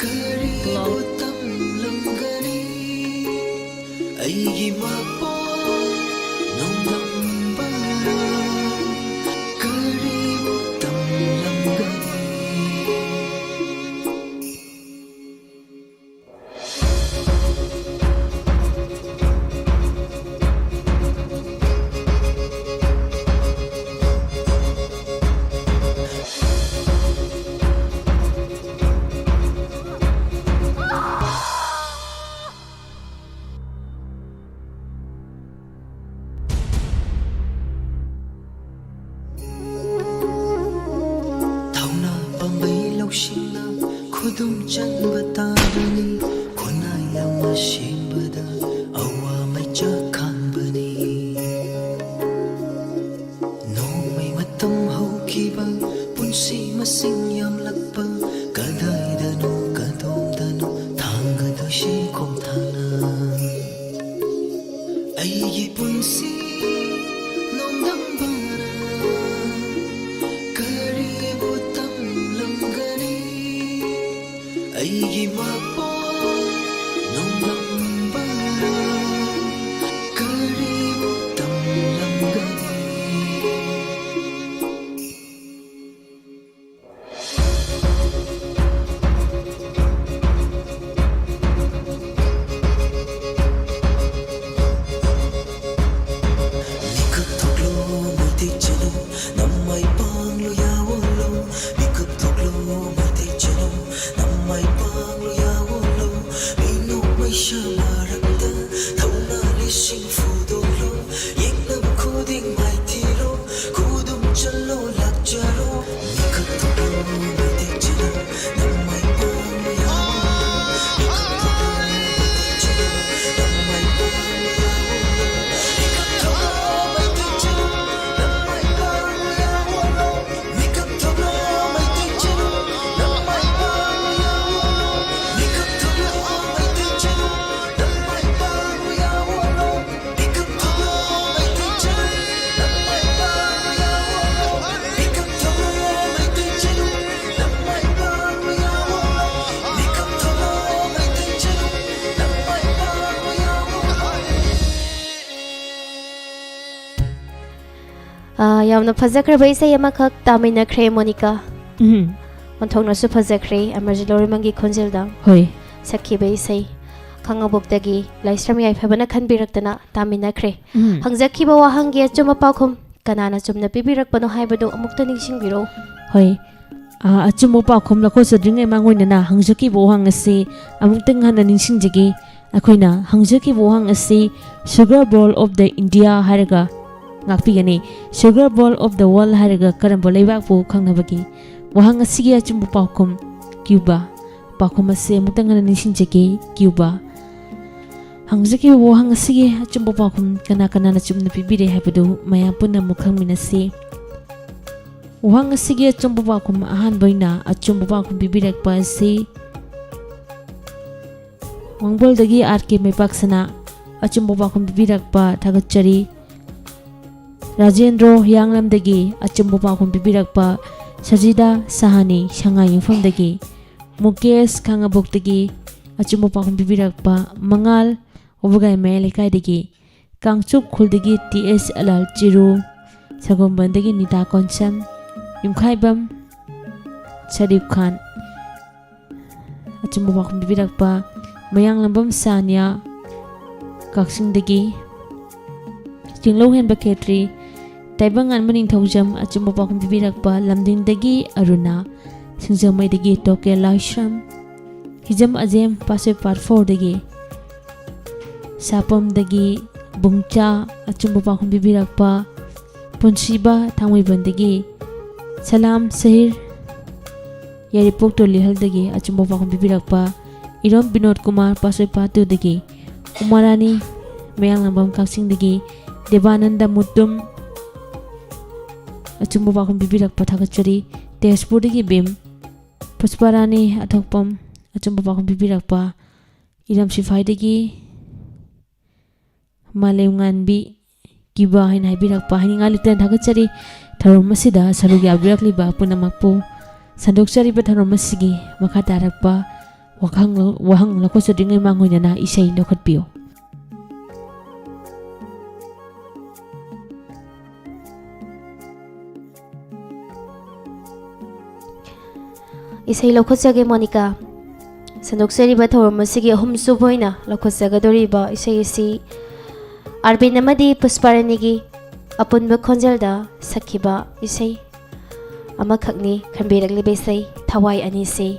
ꯀꯔꯤꯕꯨ ꯇꯝꯂꯝꯒꯅꯤ? ꯑꯩꯒꯤ ꯃꯄꯣꯛ ꯅꯣꯡꯗꯝꯕꯅ ꯀꯔꯤꯕꯨ ꯇꯝꯂꯝꯒꯅꯤ? ꯊꯧꯅꯥ ꯄꯥꯝꯕꯩ ꯂꯧꯁꯤꯡꯅ ꯈꯨꯗꯨꯝ ꯆꯟꯕ ꯇꯥꯕꯅꯤ꯫ ꯈꯨꯟꯅꯥꯏ ꯑꯃ ꯁꯦꯝꯕꯗ ꯑꯋꯥ ꯃꯩꯆꯥꯛ ꯊꯥꯡꯅ ꯑꯩꯒꯤ ꯄꯨꯟꯁꯤ ꯅꯣꯡꯗꯝꯕꯅ ꯀꯔꯤꯕꯨ ꯇꯝꯂꯝꯒꯅꯤ? ꯑꯩꯒꯤ ꯃꯄꯣꯛ ꯅꯣꯡꯗꯝꯕꯅ ꯀꯔꯤꯕꯨ ꯇꯝꯂꯝꯒꯅꯤ? ꯃꯤꯀꯞ ꯊꯣꯛꯂꯣ, ꯃꯩꯇꯩ ꯆꯅꯨ, ꯅꯃꯥꯏ ꯄꯥꯡꯂꯣ, ꯌꯥꯑꯣꯜꯂꯣ꯫ ꯃꯤꯀꯞ ꯊꯣꯛꯂꯣ, ꯃꯩꯇꯩ ꯆꯅꯨ, ꯅꯃꯥꯏ ꯄꯥꯡꯂꯣ, ꯌꯥꯑꯣꯜꯂꯣ꯫ ꯃꯤꯅꯣꯛ ꯃꯩꯁꯥ ꯃꯔꯛꯇ ꯊꯧꯅꯥ ꯂꯤꯁꯤꯡ ꯐꯨꯗꯣꯛꯂꯣ꯫ ꯌꯦꯛꯅꯕ ꯈꯨꯗꯤꯡ ꯃꯥꯏꯊꯤꯔꯣ꯫ ꯈꯨꯗꯨꯝ ꯆꯜꯂꯣ, ꯂꯥꯛꯆꯔꯣ꯫ ꯃꯤꯀꯞ ꯊꯣꯛꯂꯣ, ꯃꯩꯇꯩ ꯆꯅꯨ, ꯅꯃꯥꯏ ꯄꯥꯡꯂꯣ, ꯌꯥꯑꯣꯜꯂꯣ꯫ ꯃꯤꯀꯞ ꯊꯣꯛꯂꯣ, ꯃꯩꯇꯩ ꯆꯅꯨ, ꯅꯃꯥꯏ ꯄꯥꯡꯂꯣ, ꯌꯥꯑꯣꯜꯂꯣ꯫ ꯃꯤꯀꯞ ꯊꯣꯛꯂꯣ, ꯃꯩꯇꯩ ꯆꯅꯨ, ꯅꯃꯥꯏ ꯄꯥꯡꯂꯣ, ꯌꯥꯑꯣꯜꯂꯣ꯫ ꯃꯤꯀꯞ ꯊꯣꯛꯂꯣ, ꯃꯩꯇꯩ ꯆꯅꯨ, ꯅꯃꯥꯏ ꯄꯥꯡꯂꯣ, ꯌꯥꯑꯣꯜꯂꯣ꯫ ꯃꯤꯀꯞ ꯊꯣꯛꯂꯣ, ꯃꯩꯇꯩ ꯆꯅꯨ, ꯅꯃꯥꯏ ꯄꯥꯡꯂꯣ, ꯌꯥꯑꯣꯜꯂꯣ꯫ ꯃꯤꯀꯞ ꯊꯣꯛꯂꯣ, ꯃꯩꯇꯩ ꯆꯅꯨ, ꯅꯃꯥꯏ ꯄꯥꯡꯂꯣ, ꯌꯥꯑꯣꯜꯂꯣ꯫ ꯃꯤꯀꯞ ꯊꯣꯛꯂꯣ, ꯃꯩꯇꯩ ꯆꯅꯨ, ꯅꯃꯥꯏ ꯄꯥꯡꯂꯣ, ꯌꯥꯑꯣꯜꯂꯣ꯫ ꯃꯤꯀꯞ ꯊꯣꯛꯂꯣ, ꯃꯩꯇꯩ ꯆꯅꯨ, ꯅꯃꯥꯏ ꯄꯥꯡꯂꯣ, ꯌꯥꯑꯣꯜꯂꯣ꯫ ꯑꯥ, ꯌꯥꯝꯅ ꯐꯖꯈ꯭ꯔꯕ ꯏꯁꯩ ꯑꯃꯈꯛ ꯇꯥꯃꯤꯟꯅꯈ꯭ꯔꯦ, ꯃꯣꯅꯤꯀꯥ꯫ ꯎꯝ꯫ ꯑꯣꯟꯊꯣꯛꯅꯁꯨ ꯐꯖꯈ꯭ꯔꯦ, ꯑꯃꯔꯖꯤꯠ ꯂꯧꯔꯤꯃꯪꯒꯤ ꯈꯣꯟꯖꯦꯜꯗ ꯍꯣꯏ꯫ ꯁꯛꯈꯤꯕ ꯏꯁꯩ꯫ ꯈꯥꯉꯕꯣꯛꯇꯒꯤ ꯂꯥꯏꯁ꯭ꯔꯝ ꯌꯥꯏꯐꯕꯅ ꯈꯟꯕꯤꯔꯛꯇꯅ ꯇꯥꯃꯤꯟꯅꯈ꯭ꯔꯦ꯫ ꯎꯝ꯫ ꯍꯪꯖꯈꯤꯕ ꯋꯥꯍꯪꯒꯤ ꯑꯆꯨꯝꯕ ꯄꯥꯎꯈꯨꯝ ꯀꯅꯥꯅ ꯆꯨꯝꯅ ꯄꯤꯕꯤꯔꯛꯄꯅꯣ ꯍꯥꯏꯕꯗꯨ ꯑꯃꯨꯛꯇ ꯅꯤꯡꯁꯤꯡꯕꯤꯔꯛꯎ꯫ ꯍꯣꯏ꯫ ꯑꯥ, ꯑꯆꯨꯝꯕ ꯄꯥꯎꯈꯨꯝ ꯂꯧꯊꯣꯛꯆꯗ꯭ꯔꯤꯉꯩ ꯃꯥꯡꯑꯣꯏꯅꯅ ꯍꯪꯖꯈꯤꯕ ꯋꯥꯍꯪ ꯑꯁꯤ ꯑꯃꯨꯛꯇꯪ ꯍꯟꯅ ꯅꯤꯡꯁꯤꯡꯖꯒꯦ꯫ ꯑꯩꯈꯣꯏꯅ ꯍꯪꯖꯈꯤꯕ ꯋꯥꯍꯪ ꯑꯁꯤ Sugar Bowl of the India ꯍꯥꯏꯔꯒ ꯉꯥꯛꯄꯤꯒꯅꯤ꯫ Sugar Bowl of the World ꯍꯥꯏꯔꯒ ꯀꯔꯝꯕ ꯂꯩꯕꯥꯛꯄꯨ ꯈꯪꯅꯕꯒꯦ? ꯋꯥꯍꯪ ꯑꯁꯤꯒꯤ ꯑꯆꯨꯝꯕ ꯄꯥꯎꯈꯨꯝ ꯀ꯭ꯌꯨꯕꯥ꯫ ꯄꯥꯎꯈꯨꯝ ꯑꯁꯤ ꯑꯃꯨꯛꯇꯪ ꯍꯟꯅ ꯅꯤꯡꯁꯤꯡꯖꯒꯦ, ꯀ꯭ꯌꯨꯕꯥ꯫ ꯍꯪꯖꯈꯤꯕ ꯋꯥꯍꯪ ꯑꯁꯤꯒꯤ ꯑꯆꯨꯝꯕ ꯄꯥꯎꯈꯨꯝ ꯀꯅꯥ ꯀꯅꯥꯅ ꯆꯨꯝꯅ ꯄꯤꯕꯤꯔꯦ ꯍꯥꯏꯕꯗꯨ ꯃꯌꯥꯝ ꯄꯨꯟꯅ ꯑꯃꯨꯛ ꯈꯪꯃꯤꯟꯅꯁꯤ꯫ ꯋꯥꯍꯪ ꯑꯁꯤꯒꯤ ꯑꯆꯨꯝꯕ ꯄꯥꯎꯈꯨꯝ ꯑꯍꯥꯟꯕ ꯑꯣꯏꯅ ꯑꯆꯨꯝꯕ ꯄꯥꯎꯈꯨꯝ ꯄꯤꯕꯤꯔꯛꯄ ꯑꯁꯤ ꯋꯥꯡꯕꯜꯗꯒꯤ ꯑꯥꯔ ꯀꯦ ꯃꯩꯄꯥꯛꯁꯅꯥ ꯑꯆꯨꯝꯕ ꯄꯥꯎꯈꯨꯝ ꯄꯤꯕꯤꯔꯛꯄ ꯊꯥꯒꯠꯆꯔꯤ꯫ ꯔꯥꯖꯦꯟꯗ꯭ꯔꯣ ꯍꯤꯌꯥꯡꯂꯝꯗꯒꯤ ꯑꯆꯨꯝꯕ ꯄꯥꯎꯈꯨꯝ ꯄꯤꯕꯤꯔꯛꯄ ꯁꯖꯤꯗꯥ ꯁꯍꯥꯅꯤ ꯁꯉꯥꯏ ꯌꯨꯝꯐꯝꯗꯒꯤ, ꯃꯨꯀꯦꯁ ꯈꯥꯉꯕꯣꯛꯇꯒꯤ ꯑꯆꯨꯝꯕ ꯄꯥꯎꯈꯨꯝ ꯄꯤꯕꯤꯔꯛꯄ ꯃꯉꯥꯜ ꯋꯥꯕꯒꯥꯏ ꯃꯌꯥꯏ ꯂꯩꯀꯥꯏꯗꯒꯤ, ꯀꯥꯡꯆꯨꯞ ꯈꯨꯜꯗꯒꯤ ꯇꯤ ꯑꯦꯁ ꯑꯂꯥꯜ ꯆꯤꯔꯨ, ꯁꯒꯣꯜꯕꯟꯗꯒꯤ ꯅꯤꯇꯥ ꯀꯣꯟꯁꯝ, ꯌꯨꯝꯈꯥꯏꯕꯝ ꯁꯔꯤꯐ ꯈꯥꯟ ꯑꯆꯨꯝꯕ ꯄꯥꯎꯈꯨꯝ ꯄꯤꯕꯤꯔꯛꯄ, ꯃꯌꯥꯡꯂꯝꯕꯝ ꯁꯥꯅꯤꯌꯥ ꯀꯛꯆꯤꯡꯗꯒꯤ, ꯆꯤꯡꯂꯧ ꯍꯦꯟꯕ ꯈꯦꯇ꯭ꯔꯤ, ꯇꯥꯏꯕꯪꯉꯥꯟꯕ ꯅꯤꯡꯊꯧꯖꯝ ꯑꯆꯨꯝꯕ ꯄꯥꯎꯈꯨꯝ ꯄꯤꯕꯤꯔꯛꯄ, ꯂꯝꯗꯤꯡꯗꯒꯤ ꯑꯔꯨꯅꯥ, ꯁꯤꯡꯖꯃꯩꯗꯒꯤ ꯇꯣꯀꯦ ꯂꯥꯏꯁ꯭ꯔꯝ, ꯍꯤꯖꯝ ꯑꯖꯦꯝ ꯄꯥꯁꯣꯏ ꯄꯥꯔꯠ ꯐꯣꯔꯗꯒꯤ, ꯁꯥꯄꯝꯗꯒꯤ ꯕꯨꯡꯆꯥ ꯑꯆꯨꯝꯕ ꯄꯥꯎꯈꯨꯝ ꯄꯤꯕꯤꯔꯛꯄ, ꯄꯨꯟꯁꯤꯕ ꯊꯥꯡꯃꯩꯕꯟꯗꯒꯤ, ꯁꯂꯥꯝ ꯁꯍꯤꯔ ꯌꯥꯏꯔꯤꯄꯣꯛ ꯇꯣꯂꯤꯍꯜꯗꯒꯤ ꯑꯆꯨꯝꯕ ꯄꯥꯎꯈꯨꯝ ꯄꯤꯕꯤꯔꯛꯄ, ꯏꯔꯣꯝ ꯕꯤꯅꯣꯗ ꯀꯨꯃꯥꯔ ꯄꯥꯁꯣꯏ ꯄꯥꯠ ꯇꯨꯗꯒꯤ, ꯎꯃꯥꯔꯥꯅꯤ ꯃꯌꯥꯡꯂꯥꯡꯕꯝ ꯀꯛꯆꯤꯡꯗꯒꯤ, ꯗꯦꯕꯥꯅꯟꯗ ꯃꯨꯇꯨꯝ ꯑꯆꯨꯝꯕ ꯄꯥꯎꯈꯨꯝ ꯄꯤꯕꯤꯔꯛꯄ ꯊꯥꯒꯠꯆꯔꯤ꯫ ꯇꯦꯖꯄꯨꯔꯗꯒꯤ ꯕꯤꯝ, ꯄꯨꯁꯄꯥꯔꯥꯅꯤ ꯑꯊꯣꯛꯄꯝ ꯑꯆꯨꯝꯕ ꯄꯥꯎꯈꯨꯝ ꯄꯤꯕꯤꯔꯛꯄ, ꯏꯔꯝ ꯁꯤꯐꯥꯏꯗꯒꯤ ꯃꯥꯂꯦꯝꯉꯥꯟꯕꯤ ꯀꯤꯕ ꯍꯥꯏꯅ ꯍꯥꯏꯕꯤꯔꯛꯄ ꯍꯥꯏꯅꯤꯡꯉꯥꯏ ꯂꯩꯇꯅ ꯊꯥꯒꯠꯆꯔꯤ꯫ ꯊꯧꯔꯝ ꯑꯁꯤꯗ ꯁꯔꯨꯛ ꯌꯥꯕꯤꯔꯛꯂꯤꯕ ꯄꯨꯝꯅꯃꯛꯄꯨ꯫ ꯁꯟꯗꯣꯛꯆꯔꯤꯕ ꯊꯧꯔꯝ ꯑꯁꯤꯒꯤ ꯃꯈꯥ ꯇꯥꯔꯛꯄ ꯋꯥꯍꯪ ꯂꯧ-, ꯋꯥꯍꯪ ꯂꯧꯈꯠꯆꯗ꯭ꯔꯤꯉꯩ ꯃꯥꯡꯑꯣꯏꯅꯅ ꯏꯁꯩ ꯂꯧꯈꯠꯄꯤꯌꯨ꯫ ꯏꯁꯩ ꯂꯧꯈꯠꯆꯒꯦ ꯃꯣꯅꯤꯀꯥ꯫ ꯁꯟꯗꯣꯛꯆꯔꯤꯕ ꯊꯧꯔꯝ ꯑꯁꯤꯒꯤ ꯑꯍꯨꯝꯁꯨꯕ ꯑꯣꯏꯅ ꯂꯧꯈꯠꯆꯒꯗꯧꯔꯤꯕ ꯏꯁꯩ ꯑꯁꯤ ꯑꯥꯔꯕꯤꯟ ꯑꯃꯗꯤ ꯄꯨꯁꯄꯥꯔꯥꯅꯤꯒꯤ ꯑꯄꯨꯟꯕ ꯈꯣꯟꯖꯦꯜꯗ ꯁꯛꯈꯤꯕ ꯏꯁꯩ ꯑꯃꯈꯛꯅꯤ꯫ ꯈꯟꯕꯤꯔꯛꯂꯤꯕ ꯏꯁꯩ ꯊꯋꯥꯏ ꯑꯅꯤꯁꯤ꯫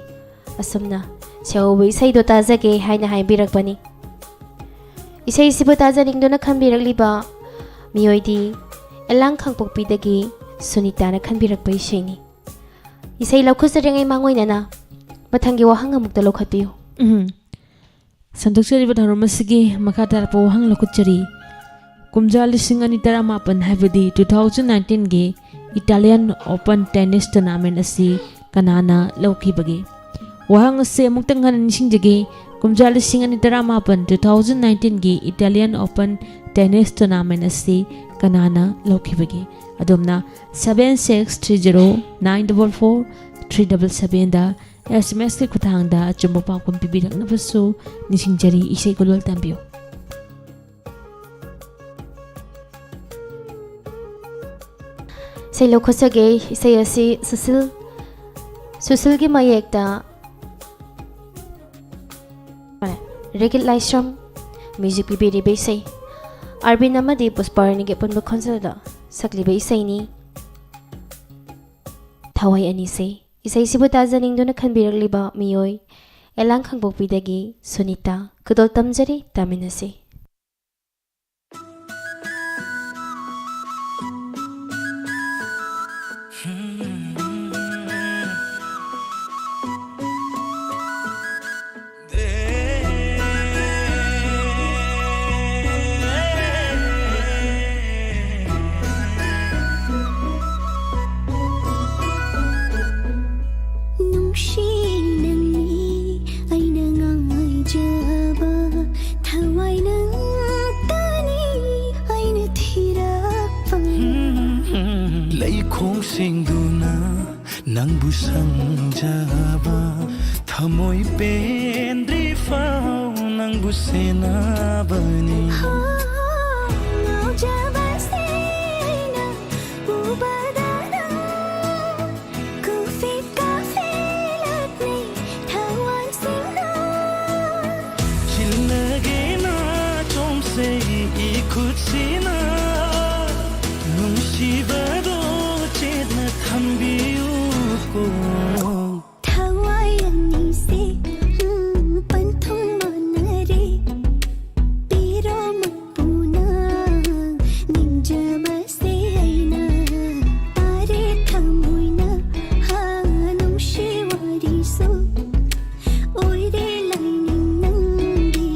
ꯑꯁꯨꯝꯅ ꯁꯦꯍꯧꯕ ꯏꯁꯩꯗꯣ ꯇꯥꯖꯒꯦ ꯍꯥꯏꯅ ꯍꯥꯏꯕꯤꯔꯛꯄꯅꯤ꯫ ꯏꯁꯩꯁꯤꯕꯨ ꯇꯥꯖꯅꯤꯡꯗꯨꯅ ꯈꯟꯕꯤꯔꯛꯂꯤꯕ ꯃꯤꯑꯣꯏꯗꯤ ꯑꯦꯂꯥꯡ ꯈꯥꯡꯄꯣꯛꯄꯤꯗꯒꯤ ꯁꯨꯅꯤꯇꯥꯅ ꯈꯟꯕꯤꯔꯛꯄ ꯏꯁꯩꯅꯤ꯫ ꯏꯁꯩ ꯂꯧꯈꯠꯆꯔꯤꯉꯩ ꯃꯥꯡꯑꯣꯏꯅꯅ ꯃꯊꯪꯒꯤ ꯋꯥꯍꯪ ꯑꯃꯨꯛꯇ ꯂꯧꯈꯠꯄꯤꯌꯨ꯫ ꯎꯝ꯫ ꯁꯟꯗꯣꯛꯆꯔꯤꯕ ꯊꯧꯔꯝ ꯑꯁꯤꯒꯤ ꯃꯈꯥ ꯇꯥꯔꯛꯄ ꯋꯥꯍꯪ ꯂꯧꯈꯠꯆꯔꯤ꯫ ꯀꯨꯝꯖꯥ ꯂꯤꯁꯤꯡ ꯑꯅꯤ ꯇꯔꯥꯃꯥꯄꯟ, ꯍꯥꯏꯕꯗꯤ two thousand nineteenꯒꯤ Italian Open Tennis Tournament ꯑꯁꯤ ꯀꯅꯥꯅ ꯂꯧꯈꯤꯕꯒꯦ? ꯋꯥꯍꯪ ꯑꯁꯤ ꯑꯃꯨꯛꯇꯪ ꯍꯟꯅ ꯅꯤꯡꯁꯤꯡꯖꯒꯦ꯫ ꯀꯨꯝꯖꯥ ꯂꯤꯁꯤꯡ ꯑꯅꯤ ꯇꯔꯥꯃꯥꯄꯟ, two thousand nineteenꯒꯤ Italian Open Tennis Tournament ꯑꯁꯤ ꯀꯅꯥꯅ ꯂꯧꯈꯤꯕꯒꯦ? ꯑꯗꯣꯝꯅ seven six three zero nine double four three double sevenꯗ SMSꯀꯤ ꯈꯨꯠꯊꯥꯡꯗ ꯑꯆꯨꯝꯕ ꯄꯥꯎꯈꯨꯝ ꯄꯤꯕꯤꯔꯛꯅꯕꯁꯨ ꯅꯤꯡꯁꯤꯡꯖꯔꯤ꯫ ꯏꯁꯩ ꯈꯨꯗꯣꯜ ꯇꯝꯕꯤꯌꯨ꯫ ꯏꯁꯩ ꯂꯧꯈꯠꯆꯒꯦ꯫ ꯏꯁꯩ ꯑꯁꯤ ꯁꯨꯁꯤꯜ, ꯁꯨꯁꯤꯜꯒꯤ ꯃꯌꯦꯛꯇ ꯔꯤꯒꯤꯠ ꯂꯥꯏꯁ꯭ꯔꯝ ꯃ꯭ꯌꯨꯖꯤꯛ ꯄꯤꯕꯤꯔꯤꯕ ꯏꯁꯩ, ꯑꯥꯔꯕꯤꯟ ꯑꯃꯗꯤ ꯄꯨꯁꯄꯥꯔꯥꯅꯤꯒꯤ ꯑꯄꯨꯟꯕ ꯈꯣꯟꯖꯦꯜꯗ ꯁꯛꯂꯤꯕ ꯏꯁꯩꯅꯤ ꯊꯋꯥꯏ ꯑꯅꯤꯁꯦ꯫ ꯏꯁꯩꯁꯤꯕꯨ ꯇꯥꯖꯅꯤꯡꯗꯨꯅ ꯈꯟꯕꯤꯔꯛꯂꯤꯕ ꯃꯤꯑꯣꯏ ꯑꯦꯂꯥꯡ ꯈꯥꯡꯄꯣꯛꯄꯤꯗꯒꯤ ꯁꯨꯅꯤꯇꯥ꯫ ꯈꯨꯗꯣꯜ ꯇꯝꯖꯔꯤ, ꯇꯥꯃꯤꯟꯅꯁꯤ꯫ ꯅꯨꯡꯁꯤ ꯅꯪꯅꯤ ꯑꯩꯅ ꯉꯥꯏꯖꯕ, ꯊꯋꯥꯏ ꯅꯪꯇꯅꯤ ꯑꯩꯅ ꯊꯤꯔꯛꯄ꯫ ꯂꯩꯈꯣꯡ ꯁꯦꯡꯗꯨꯅ ꯅꯪꯕꯨ ꯁꯪꯖꯕ, ꯊꯃꯣꯏ ꯄꯦꯟꯗ꯭ꯔꯤ ꯐꯥꯎ ꯅꯪꯕꯨ ꯁꯦꯟꯅꯕꯅꯤ꯫ ꯉꯥꯎꯖꯕꯁꯦ ꯑꯩꯅ ꯎꯕꯗ ꯅꯪ ꯀꯨꯐꯤꯠ ꯀꯥꯐꯤꯂꯛꯅꯤ ꯊꯋꯥꯟꯁꯤꯡꯅ꯫ ꯆꯤꯜꯂꯒꯦ ꯅꯥꯆꯣꯝꯁꯦ ꯏꯈꯨꯠꯁꯤꯅ, ꯅꯨꯡꯁꯤꯕꯗꯣ ꯆꯦꯠꯅ ꯊꯝꯕꯤꯌꯨꯀꯣ꯫ ꯊꯋꯥꯏ ꯑꯅꯤꯁꯦ, ꯎꯝ, ꯄꯟꯊꯨꯡ ꯃꯥꯟꯅꯔꯦ꯫ ꯄꯤꯔꯣ ꯃꯄꯨꯅ ꯅꯤꯡꯖꯕꯁꯦ ꯑꯩꯅ꯫ ꯇꯥꯔꯦ ꯊꯃꯣꯏꯅ, ꯍꯥ, ꯅꯨꯡꯁꯤ ꯋꯥꯔꯤꯁꯨ꯫ ꯑꯣꯏꯔꯦ ꯂꯥꯏꯅꯤꯡ ꯅꯪꯒꯤ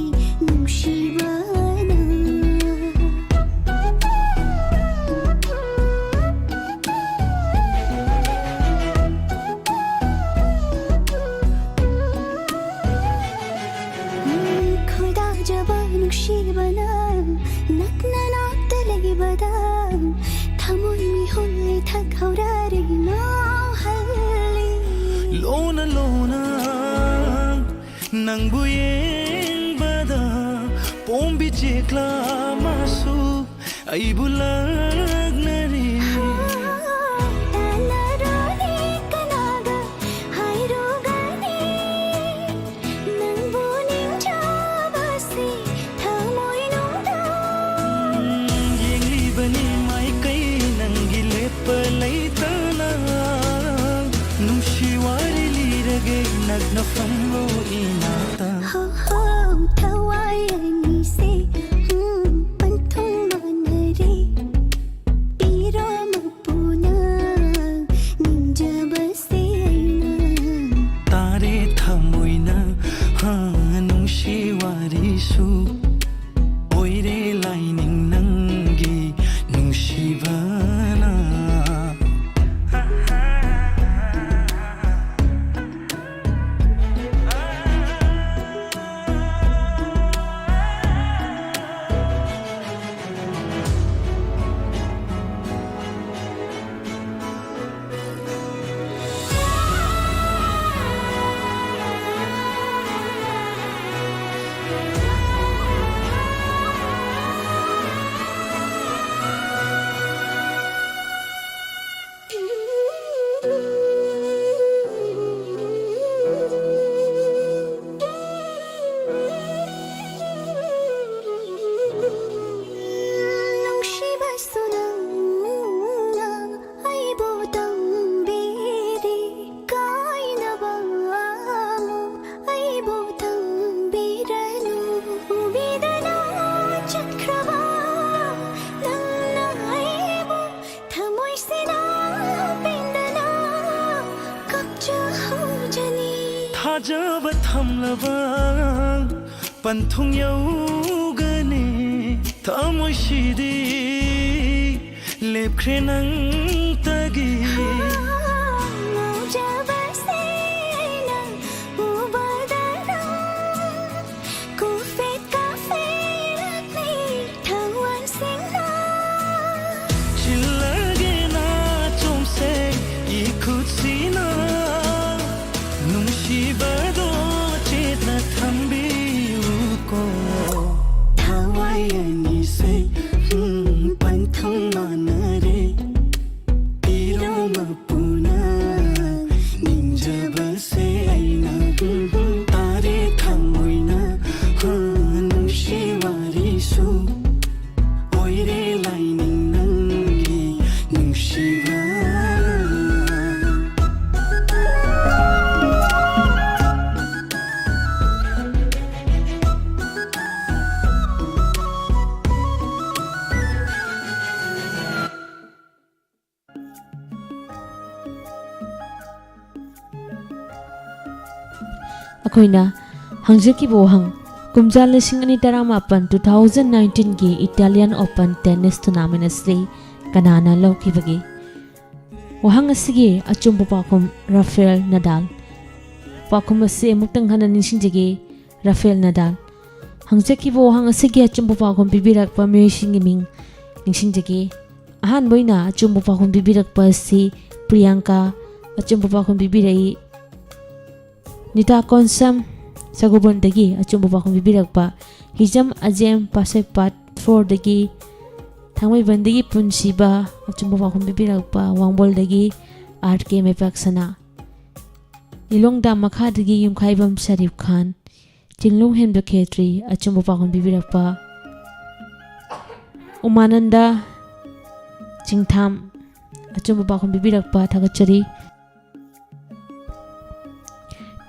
ꯅꯨꯡꯁꯤꯕꯅ꯫ ꯊꯧꯔꯥꯔꯤ ꯃꯥꯎꯍꯜꯂꯤ꯫ ꯂꯣꯟꯅ ꯂꯣꯟꯅ ꯅꯪꯕꯨ ꯌꯦꯡꯕꯗ ꯄꯣꯝꯕꯤ ꯆꯦꯛꯂꯥ ꯑꯃꯁꯨ ꯑꯩꯕꯨ ꯂꯛꯅꯔꯤ꯫ ꯇꯥꯟꯅꯔꯨꯅꯤ ꯀꯅꯥꯒ ꯍꯥꯏꯔꯨꯒꯅꯤ ꯅꯪꯕꯨ ꯅꯤꯡꯖꯕꯁꯤ ꯊꯃꯣꯏꯅꯨꯡꯗ꯫ ꯌꯦꯡꯂꯤꯕꯅꯤ ꯃꯥꯏꯀꯩ ꯅꯪꯒꯤ ꯂꯦꯞꯄ ꯂꯩꯇꯅ꯫ ꯅꯨꯡꯁꯤ ꯋꯥꯔꯤ ꯂꯤꯔꯒꯦ ꯅꯛꯅ ꯐꯝꯂꯣ ꯏꯅꯥꯛꯇ꯫ ꯍꯣ ꯍꯣ ꯊꯋꯥꯏ ꯑꯅꯤꯁꯦ ꯎꯝ, ꯄꯟꯊꯨꯡ ꯃꯥꯟꯅꯔꯦ꯫ ꯄꯤꯔꯣ ꯃꯄꯨꯅ ꯅꯤꯡꯖꯕꯁꯦ ꯑꯩꯅ꯫ ꯇꯥꯔꯦ ꯊꯃꯣꯏꯅ ꯍꯥ ꯅꯨꯡꯁꯤ ꯋꯥꯔꯤꯁꯨ꯫ ꯑꯣꯏꯔꯦ ꯂꯥꯏꯅꯤꯡ ꯅꯪꯒꯤ ꯅꯨꯡꯁꯤꯕꯅ꯫ ꯅꯨꯡꯁꯤꯕꯁꯨ ꯅꯪꯅ ꯑꯩꯕꯨ ꯇꯝꯕꯤꯔꯤ꯫ ꯀꯥꯏꯅꯕ ꯑꯃꯨꯛ ꯑꯩꯕꯨ ꯇꯝꯕꯤꯔꯅꯨ꯫ ꯎꯕꯤꯗꯅ ꯆꯠꯈ꯭ꯔꯕ ꯅꯪꯅ ꯑꯩꯕꯨ ꯊꯃꯣꯏꯁꯤꯅ ꯄꯦꯟꯗꯅ ꯀꯞꯆꯍꯧꯖꯅꯤ꯫ ꯊꯥꯖꯕ ꯊꯝꯂꯕ ꯄꯟꯊꯨꯡ ꯌꯧꯒꯅꯤ꯫ ꯊꯃꯣꯏꯁꯤꯗꯤ ꯂꯦꯞꯈ꯭ꯔꯦ ꯅꯪꯇꯒꯤ꯫ ꯉꯥꯎꯖꯕꯁꯦ ꯑꯩꯅ ꯎꯕꯗ ꯅꯪ ꯀꯨꯐꯦꯠ ꯀꯥꯐꯦꯔꯛꯂꯤ ꯊꯋꯥꯟꯁꯤꯡꯅ꯫ ꯆꯤꯜꯂꯒꯦ ꯅꯥꯆꯣꯝ ꯑꯅꯤꯁꯦ ꯎꯝ, ꯄꯟꯊꯨꯡ ꯃꯥꯟꯅꯔꯦ꯫ ꯄꯤꯔꯣ ꯃꯄꯨꯅ ꯅꯤꯡꯖꯕꯁꯦ ꯑꯩꯅ ꯎꯝ, ꯇꯥꯔꯦ ꯊꯃꯣꯏꯅ ꯍꯥ, ꯅꯨꯡꯁꯤ ꯋꯥꯔꯤꯁꯨ ꯑꯣꯏꯔꯦ ꯂꯥꯏꯅꯤꯡ ꯅꯪꯒꯤ ꯅꯨꯡꯁꯤꯕ꯫ ꯑꯩꯈꯣꯏꯅ ꯍꯪꯖꯈꯤꯕ ꯋꯥꯍꯪ, ꯀꯨꯝꯖꯥ ꯂꯤꯁꯤꯡ ꯑꯅꯤ ꯇꯔꯥꯃꯥꯄꯟ two thousand nineteenꯒꯤ Italian Open Tennis Tournament ꯑꯁꯤ ꯀꯅꯥꯅ ꯂꯧꯈꯤꯕꯒꯦ? ꯋꯥꯍꯪ ꯑꯁꯤꯒꯤ ꯑꯆꯨꯝꯕ ꯄꯥꯎꯈꯨꯝ ꯔꯥꯐꯦꯜ ꯅꯗꯥꯜ꯫ ꯄꯥꯎꯈꯨꯝ ꯑꯁꯤ ꯑꯃꯨꯛꯇꯪ ꯍꯟꯅ ꯅꯤꯡꯁꯤꯡꯖꯒꯦ, ꯔꯥꯐꯦꯜ ꯅꯗꯥꯜ꯫ ꯍꯪꯖꯈꯤꯕ ꯋꯥꯍꯪ ꯑꯁꯤꯒꯤ ꯑꯆꯨꯝꯕ ꯄꯥꯎꯈꯨꯝ ꯄꯤꯕꯤꯔꯛꯄ ꯃꯤꯑꯣꯏꯁꯤꯡꯒꯤ ꯃꯤꯡ ꯅꯤꯡꯁꯤꯡꯖꯒꯦ꯫ ꯑꯍꯥꯟꯕ ꯑꯣꯏꯅ ꯑꯆꯨꯝꯕ ꯄꯥꯎꯈꯨꯝ ꯄꯤꯕꯤꯔꯛꯄ ꯑꯁꯤ ꯄ꯭ꯔꯤꯌꯥꯡꯀꯥ ꯑꯆꯨꯝꯕ ꯄꯥꯎꯈꯨꯝ ꯄꯤꯕꯤꯔꯛꯏ꯫ ꯅꯤꯇꯥ ꯀꯣꯟꯁꯝ ꯁꯒꯣꯜꯕꯟꯗꯒꯤ ꯑꯆꯨꯝꯕ ꯄꯥꯎꯈꯨꯝ ꯄꯤꯕꯤꯔꯛꯄ, ꯍꯤꯖꯝ ꯑꯖꯦꯝ ꯄꯥꯁꯦꯛ ꯄꯥꯠ fourꯗꯒꯤ, ꯊꯥꯡꯃꯩꯕꯟꯗꯒꯤ ꯄꯨꯟꯁꯤꯕ ꯑꯆꯨꯝꯕ ꯄꯥꯎꯈꯨꯝ ꯄꯤꯕꯤꯔꯛꯄ, ꯋꯥꯡꯕꯣꯜꯗꯒꯤ ꯑꯥꯔ ꯀꯦ ꯃꯩꯄꯥꯛꯁꯅꯥ, ꯂꯤꯂꯣꯡ ꯗꯥꯝ ꯃꯈꯥꯗꯒꯤ ꯌꯨꯝꯈꯥꯏꯕꯝ ꯁꯔꯤꯐ ꯈꯥꯟ, ꯆꯤꯡꯂꯣꯡ ꯍꯦꯟꯕ ꯈꯦꯇ꯭ꯔꯤ ꯑꯆꯨꯝꯕ ꯄꯥꯎꯈꯨꯝ ꯄꯤꯕꯤꯔꯛꯄ, ꯎꯃꯥꯅꯟꯗ ꯆꯤꯡꯊꯥꯝ ꯑꯆꯨꯝꯕ ꯄꯥꯎꯈꯨꯝ ꯄꯤꯕꯤꯔꯛꯄ ꯊꯥꯒꯠꯆꯔꯤ꯫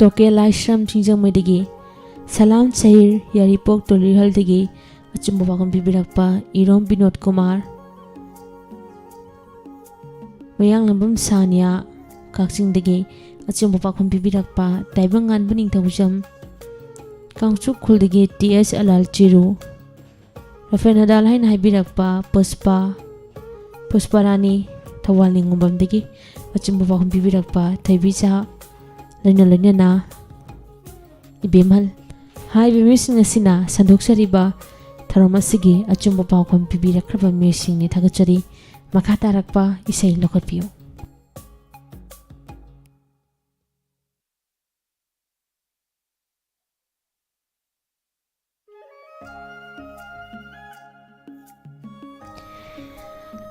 ꯇꯣꯀꯦ ꯂꯥꯏꯁ꯭ꯔꯝ ꯁꯤꯡꯖꯃꯩꯗꯒꯤ, ꯁꯂꯥꯝ ꯁꯍꯤꯔ ꯌꯥꯏꯔꯤꯄꯣꯛ ꯇꯣꯂꯤꯍꯜꯗꯒꯤ ꯑꯆꯨꯝꯕ ꯄꯥꯎꯈꯨꯝ ꯄꯤꯕꯤꯔꯛꯄ ꯏꯔꯣꯝ ꯕꯤꯅꯣꯗ ꯀꯨꯃꯥꯔ, ꯃꯌꯥꯡꯂꯝꯕꯝ ꯁꯥꯅꯤꯌꯥ ꯀꯛꯆꯤꯡꯗꯒꯤ ꯑꯆꯨꯝꯕ ꯄꯥꯎꯈꯨꯝ ꯄꯤꯕꯤꯔꯛꯄ ꯇꯥꯏꯕꯪꯉꯥꯟꯕ ꯅꯤꯡꯊꯧꯖꯝ ꯀꯥꯡꯆꯨ ꯈꯨꯜꯗꯒꯤ ꯇꯤ ꯑꯦꯁ ꯑꯂꯥꯜ ꯆꯤꯔꯨ, ꯔꯥꯐꯦꯜ ꯅꯗꯥꯜ ꯍꯥꯏꯅ ꯍꯥꯏꯕꯤꯔꯛꯄ ꯄꯨꯁꯄꯥ, ꯄꯨꯁꯄꯥ ꯔꯥꯅꯤ ꯊꯧꯕꯥꯜ ꯅꯤꯉꯣꯝꯕꯝꯗꯒꯤ ꯑꯆꯨꯝꯕ ꯄꯥꯎꯈꯨꯝ ꯄꯤꯕꯤꯔꯛꯄ ꯊꯣꯏꯕꯤ ꯁꯍꯥ, ꯂꯣꯏꯅ ꯂꯣꯏꯅꯅ ꯏꯕꯦꯝꯍꯜ ꯍꯥꯏꯔꯤꯕ ꯃꯤꯑꯣꯏꯁꯤꯡ ꯑꯁꯤꯅ ꯁꯟꯗꯣꯛꯆꯔꯤꯕ ꯊꯧꯔꯝ ꯑꯁꯤꯒꯤ ꯑꯆꯨꯝꯕ ꯄꯥꯎꯈꯨꯝ ꯄꯤꯕꯤꯔꯛꯈ꯭ꯔꯕ ꯃꯤꯑꯣꯏꯁꯤꯡꯅꯤ꯫ ꯊꯥꯒꯠꯆꯔꯤ꯫ ꯃꯈꯥ ꯇꯥꯔꯛꯄ ꯏꯁꯩ ꯂꯧꯈꯠꯄꯤꯌꯨ꯫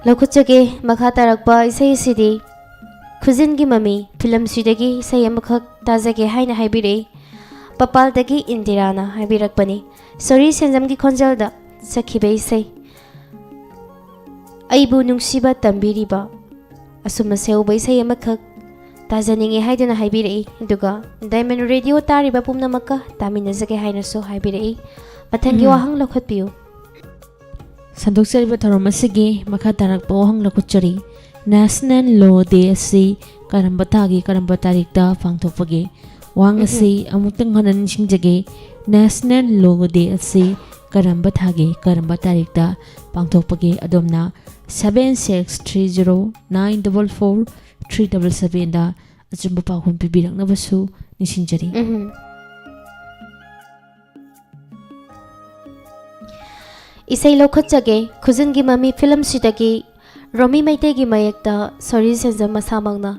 ꯂꯧꯈꯠꯆꯒꯦ꯫ ꯃꯈꯥ ꯇꯥꯔꯛꯄ ꯏꯁꯩ ꯑꯁꯤꯗꯤ ꯈꯨꯖꯤꯟꯒꯤ ꯃꯃꯤ ꯐꯤꯂꯝꯁꯤꯗꯒꯤ ꯏꯁꯩ ꯑꯃꯈꯛ ꯇꯥꯖꯒꯦ ꯍꯥꯏꯅ ꯍꯥꯏꯕꯤꯔꯛꯏ꯫ ꯄꯄꯥꯜꯗꯒꯤ ꯏꯟꯗꯤꯔꯥꯅ ꯍꯥꯏꯕꯤꯔꯛꯄꯅꯤ꯫ ꯁꯣꯔꯤ ꯁꯦꯟꯖꯝꯒꯤ ꯈꯣꯟꯖꯦꯜꯗ ꯁꯛꯈꯤꯕ ꯏꯁꯩ ꯑꯩꯕꯨ ꯅꯨꯡꯁꯤꯕ ꯇꯝꯕꯤꯔꯤꯕ꯫ ꯑꯁꯨꯝꯅ ꯁꯦꯍꯧꯕ ꯏꯁꯩ ꯑꯃꯈꯛ ꯇꯥꯖꯅꯤꯡꯉꯤ ꯍꯥꯏꯗꯨꯅ ꯍꯥꯏꯕꯤꯔꯛꯏ꯫ ꯑꯗꯨꯒ ꯗꯥꯏꯃꯟ ꯔꯦꯗꯤꯑꯣ ꯇꯥꯔꯤꯕ ꯄꯨꯝꯅꯃꯛꯀ ꯇꯥꯃꯤꯟꯅꯖꯒꯦ ꯍꯥꯏꯅꯁꯨ ꯍꯥꯏꯕꯤꯔꯛꯏ꯫ ꯃꯊꯪꯒꯤ ꯎꯝ꯫ ꯋꯥꯍꯪ ꯂꯧꯈꯠꯄꯤꯌꯨ꯫ ꯁꯟꯗꯣꯛꯆꯔꯤꯕ ꯊꯧꯔꯝ ꯑꯁꯤꯒꯤ ꯃꯈꯥ ꯇꯥꯔꯛꯄ ꯋꯥꯍꯪ ꯂꯧꯈꯠꯆꯔꯤ꯫ National Law Day ꯑꯁꯤ ꯀꯔꯝꯕ ꯊꯥꯒꯤ ꯀꯔꯝꯕ ꯇꯥꯔꯤꯛꯇ ꯄꯥꯡꯊꯣꯛꯄꯒꯦ? ꯋꯥꯍꯪ ꯎꯝ꯫ ꯑꯁꯤ ꯑꯃꯨꯛꯇꯪ ꯍꯟꯅ ꯅꯤꯡꯁꯤꯡꯖꯒꯦ꯫ National Law Day ꯑꯁꯤ ꯀꯔꯝꯕ ꯊꯥꯒꯤ ꯀꯔꯝꯕ ꯇꯥꯔꯤꯛꯇ ꯄꯥꯡꯊꯣꯛꯄꯒꯦ? ꯑꯗꯣꯝꯅ seven six three zero nine double four three double seven ꯗ ꯑꯆꯨꯝꯕ ꯄꯥꯎꯈꯨꯝ ꯄꯤꯕꯤꯔꯛꯅꯕꯁꯨ ꯅꯤꯡꯁꯤꯡꯖꯔꯤ꯫ ꯎꯝ꯫ ꯏꯁꯩ ꯂꯧꯈꯠꯆꯒꯦ꯫ ꯈꯨꯖꯤꯟꯒꯤ ꯃꯃꯤ ꯐꯤꯂꯝꯁꯤꯗꯒꯤ ꯔꯣꯃꯤ ꯃꯩꯇꯩꯒꯤ ꯃꯌꯦꯛꯇ ꯁꯣꯔꯤ ꯁꯦꯟꯖꯝ ꯃꯁꯥꯃꯛꯅ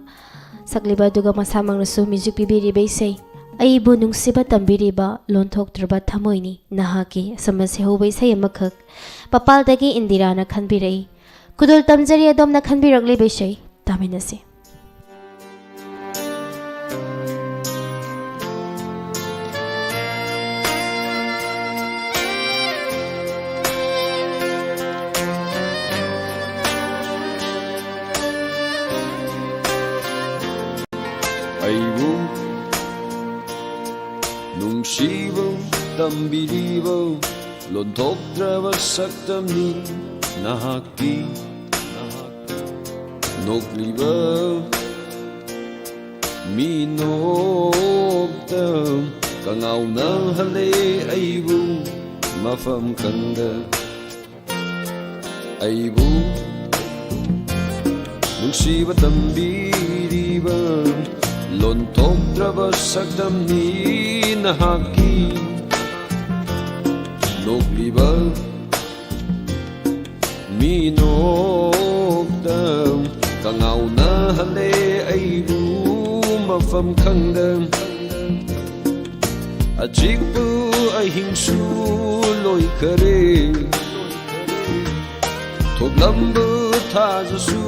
ꯁꯛꯂꯤꯕ ꯑꯗꯨꯒ ꯃꯁꯥꯃꯛꯅꯁꯨ ꯃ꯭ꯌꯨꯖꯤꯛ ꯄꯤꯕꯤꯔꯤꯕ ꯏꯁꯩ ꯑꯩꯕꯨ ꯅꯨꯡꯁꯤꯕ ꯇꯝꯕꯤꯔꯤꯕ ꯂꯣꯟꯊꯣꯛꯇ꯭ꯔꯕ ꯊꯃꯣꯏꯅꯤ ꯅꯍꯥꯛꯀꯤ꯫ ꯑꯁꯨꯝꯅ ꯁꯦꯍꯧꯕ ꯏꯁꯩ ꯑꯃꯈꯛ ꯄꯄꯥꯜꯗꯒꯤ ꯏꯟꯗꯤꯔꯥꯅ ꯈꯟꯕꯤꯔꯛꯏ꯫ ꯈꯨꯗꯣꯜ ꯇꯝꯖꯔꯤ ꯑꯗꯣꯝꯅ ꯈꯟꯕꯤꯔꯛꯂꯤꯕ ꯏꯁꯩ꯫ ꯇꯥꯃꯤꯟꯅꯁꯤ꯫ ꯑꯩꯕꯨ ꯅꯨꯡꯁꯤꯕ ꯇꯝꯕꯤꯔꯤꯕ ꯂꯣꯟꯊꯣꯛꯇ꯭ꯔꯕ ꯁꯛꯇꯝꯅꯤ ꯅꯍꯥꯛꯀꯤ꯫ ꯅꯣꯛꯂꯤꯕ ꯃꯤꯅꯣꯛꯇ ꯀꯉꯥꯎꯅꯍꯜꯂꯦ ꯑꯩꯕꯨ ꯃꯐꯝ ꯈꯪꯗ꯫ ꯑꯩꯕꯨ ꯅꯨꯡꯁꯤꯕ ꯇꯝꯕꯤꯔꯤꯕ ꯂꯣꯟꯊꯣꯛꯇ꯭ꯔꯕ ꯁꯛꯇꯝꯅꯤ ꯅꯍꯥꯛꯀꯤ꯫ ꯅꯣꯛꯂꯤꯕ ꯃꯤꯅꯣꯛꯇ ꯀꯉꯥꯎꯅꯍꯜꯂꯦ ꯑꯩꯕꯨ ꯃꯐꯝ ꯈꯪꯗ꯫ ꯑꯆꯤꯛꯄ ꯑꯍꯤꯡꯁꯨ ꯂꯣꯏꯈꯔꯦ꯫ ꯊꯣꯛꯂꯝꯕ ꯊꯥꯖꯁꯨ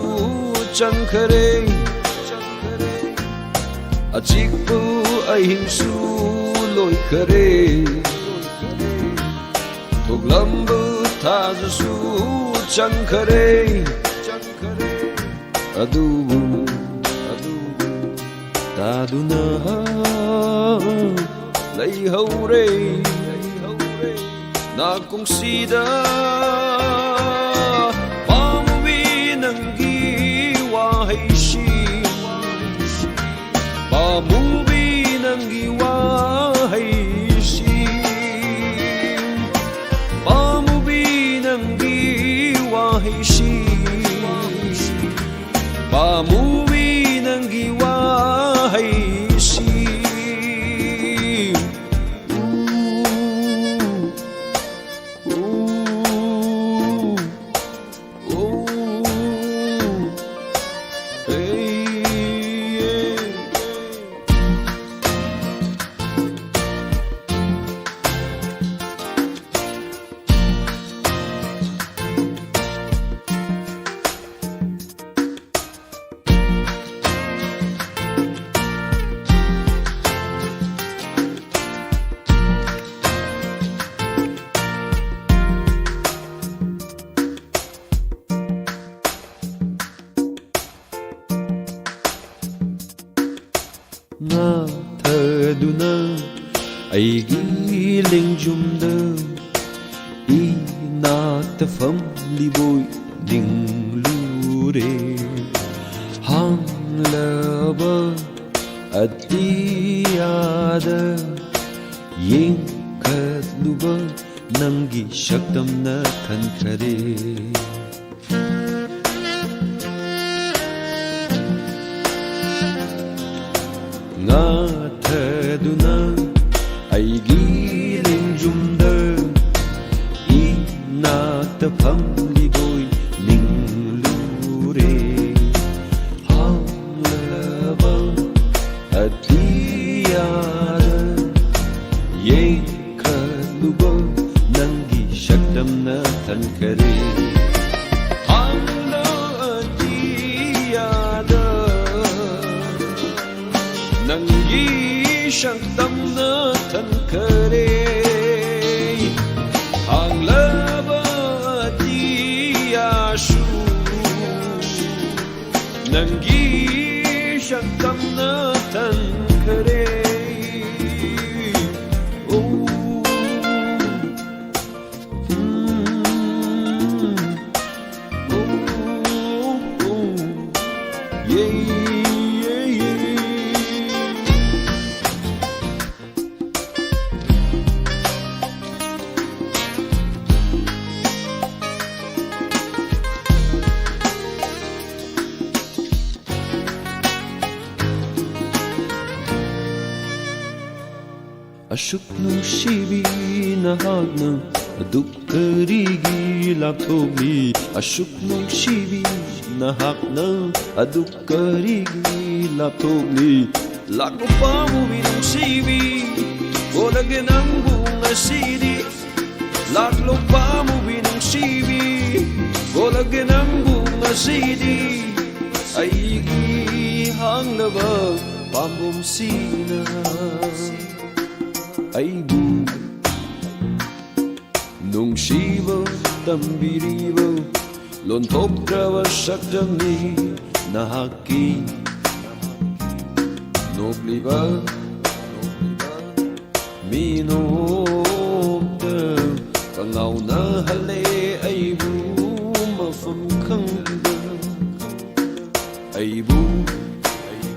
ꯆꯪꯈꯔꯦ, ꯑꯆꯤꯛꯄ ꯑꯍꯤꯡꯁꯨ ꯂꯣꯏꯈꯔꯦ, ꯊꯣꯛꯂꯝꯕ ꯊꯥꯖꯁꯨ ꯆꯪꯈꯔꯦ, ꯑꯗꯨꯕꯨ, ꯑꯗꯨꯕꯨ ꯇꯥꯗꯨꯅ ꯂꯩꯍꯧꯔꯦ꯫ ꯅꯥꯀꯣꯡꯁꯤꯗ ꯄꯥꯝꯃꯨꯕꯤ ꯅꯪꯒꯤ ꯋꯥꯍꯩꯁꯤ, ꯄꯥꯝꯃꯨꯕꯤ ꯅꯪꯒꯤ ꯋꯥꯍꯩꯁꯤ, ꯄꯥꯝꯃꯨꯕꯤ ꯅꯪꯒꯤ ꯋꯥꯍꯩꯁꯤ, ꯄꯥꯝꯃꯨꯕꯤ ꯅꯪꯒꯤ ꯋꯥꯍꯩꯁꯤ꯫ ꯎ, ꯎ, ꯎ, ꯎ, ꯎ꯫ ꯍꯦ, ꯌꯦ, ꯌꯦ꯫ ꯉꯥꯊꯗꯨꯅ ꯑꯩꯒꯤ ꯂꯦꯡꯖꯨꯝꯗ ꯏꯅꯥꯛꯇ ꯐꯝꯂꯤꯕꯣꯏ ꯅꯤꯡꯂꯨꯔꯦ꯫ ꯍꯥꯡꯂꯕ ꯑꯇꯤꯌꯥꯗ ꯌꯦꯡꯈꯠꯂꯨꯕ ꯅꯪꯒꯤ ꯁꯛꯇꯝꯅ ꯊꯟꯈꯔꯦ꯫ ꯉꯥꯊꯗꯨꯅ ꯑꯩꯒꯤ ꯂꯦꯡꯖꯨꯝꯗ ꯏꯅꯥꯛꯇ ꯐꯝꯂꯤꯕꯣꯏ ꯅꯤꯡꯂꯨꯔꯦ꯫ ꯍꯥꯡꯂꯕ ꯑꯇꯤꯌꯥꯗ ꯌꯦꯡ ꯈꯜꯂꯨꯕ ꯅꯪꯒꯤ ꯁꯛꯇꯝꯅ ꯊꯟꯈꯔꯦ꯫ ꯍꯥꯡꯂꯕ ꯅꯪꯒꯤ ꯁꯛꯇꯝꯅ ꯊꯟꯈꯔꯦ ꯍꯥꯡꯂꯕ ꯑꯇꯤꯌꯥꯁꯨ꯫ ꯅꯪꯒꯤ ꯁꯛꯇꯝꯅ ꯊꯟꯈꯔꯦ꯫ ꯎ, ꯎꯝ, ꯎ, ꯎ, ꯌꯦ, ꯌꯦ, ꯌꯦ꯫ ꯑꯁꯨꯛ ꯅꯨꯡꯁꯤꯕꯤ ꯅꯍꯥꯛꯅ ꯑꯗꯨꯛ ꯀꯔꯤꯒꯤ ꯂꯥꯞꯊꯣꯛꯂꯤ? ꯑꯁꯨꯛ ꯅꯨꯡꯁꯤꯕꯤ ꯅꯍꯥꯛꯅ ꯑꯗꯨꯛ ꯀꯔꯤꯒꯤ ꯂꯥꯞꯊꯣꯛꯂꯤ? ꯂꯥꯛꯂꯣ ꯄꯥꯝꯃꯨꯕꯤ ꯅꯨꯡꯁꯤꯕꯤ, ꯀꯣꯜꯂꯒꯦ ꯅꯪꯕꯨ ꯉꯁꯤꯗꯤ꯫ ꯂꯥꯛꯂꯣ ꯄꯥꯝꯃꯨꯕꯤ ꯅꯨꯡꯁꯤꯕꯤ, ꯀꯣꯜꯂꯒꯦ ꯅꯪꯕꯨ ꯉꯁꯤꯗꯤ꯫ ꯑꯩꯒꯤ ꯍꯥꯡꯂꯕ ꯄꯥꯝꯕꯣꯝꯁꯤꯅ ꯑꯩꯕꯨ ꯅꯨꯡꯁꯤꯕ ꯇꯝꯕꯤꯔꯤꯕ ꯂꯣꯟꯊꯣꯛꯇ꯭ꯔꯕ ꯁꯛꯇꯝꯅꯤ ꯅꯍꯥꯛꯀꯤ꯫ ꯅꯣꯛꯂꯤꯕ ꯃꯤꯅꯣꯛꯇ ꯀꯉꯥꯎꯅꯍꯜꯂꯦ ꯑꯩꯕꯨ ꯃꯐꯝ ꯈꯪꯗ꯫ ꯑꯩꯕꯨ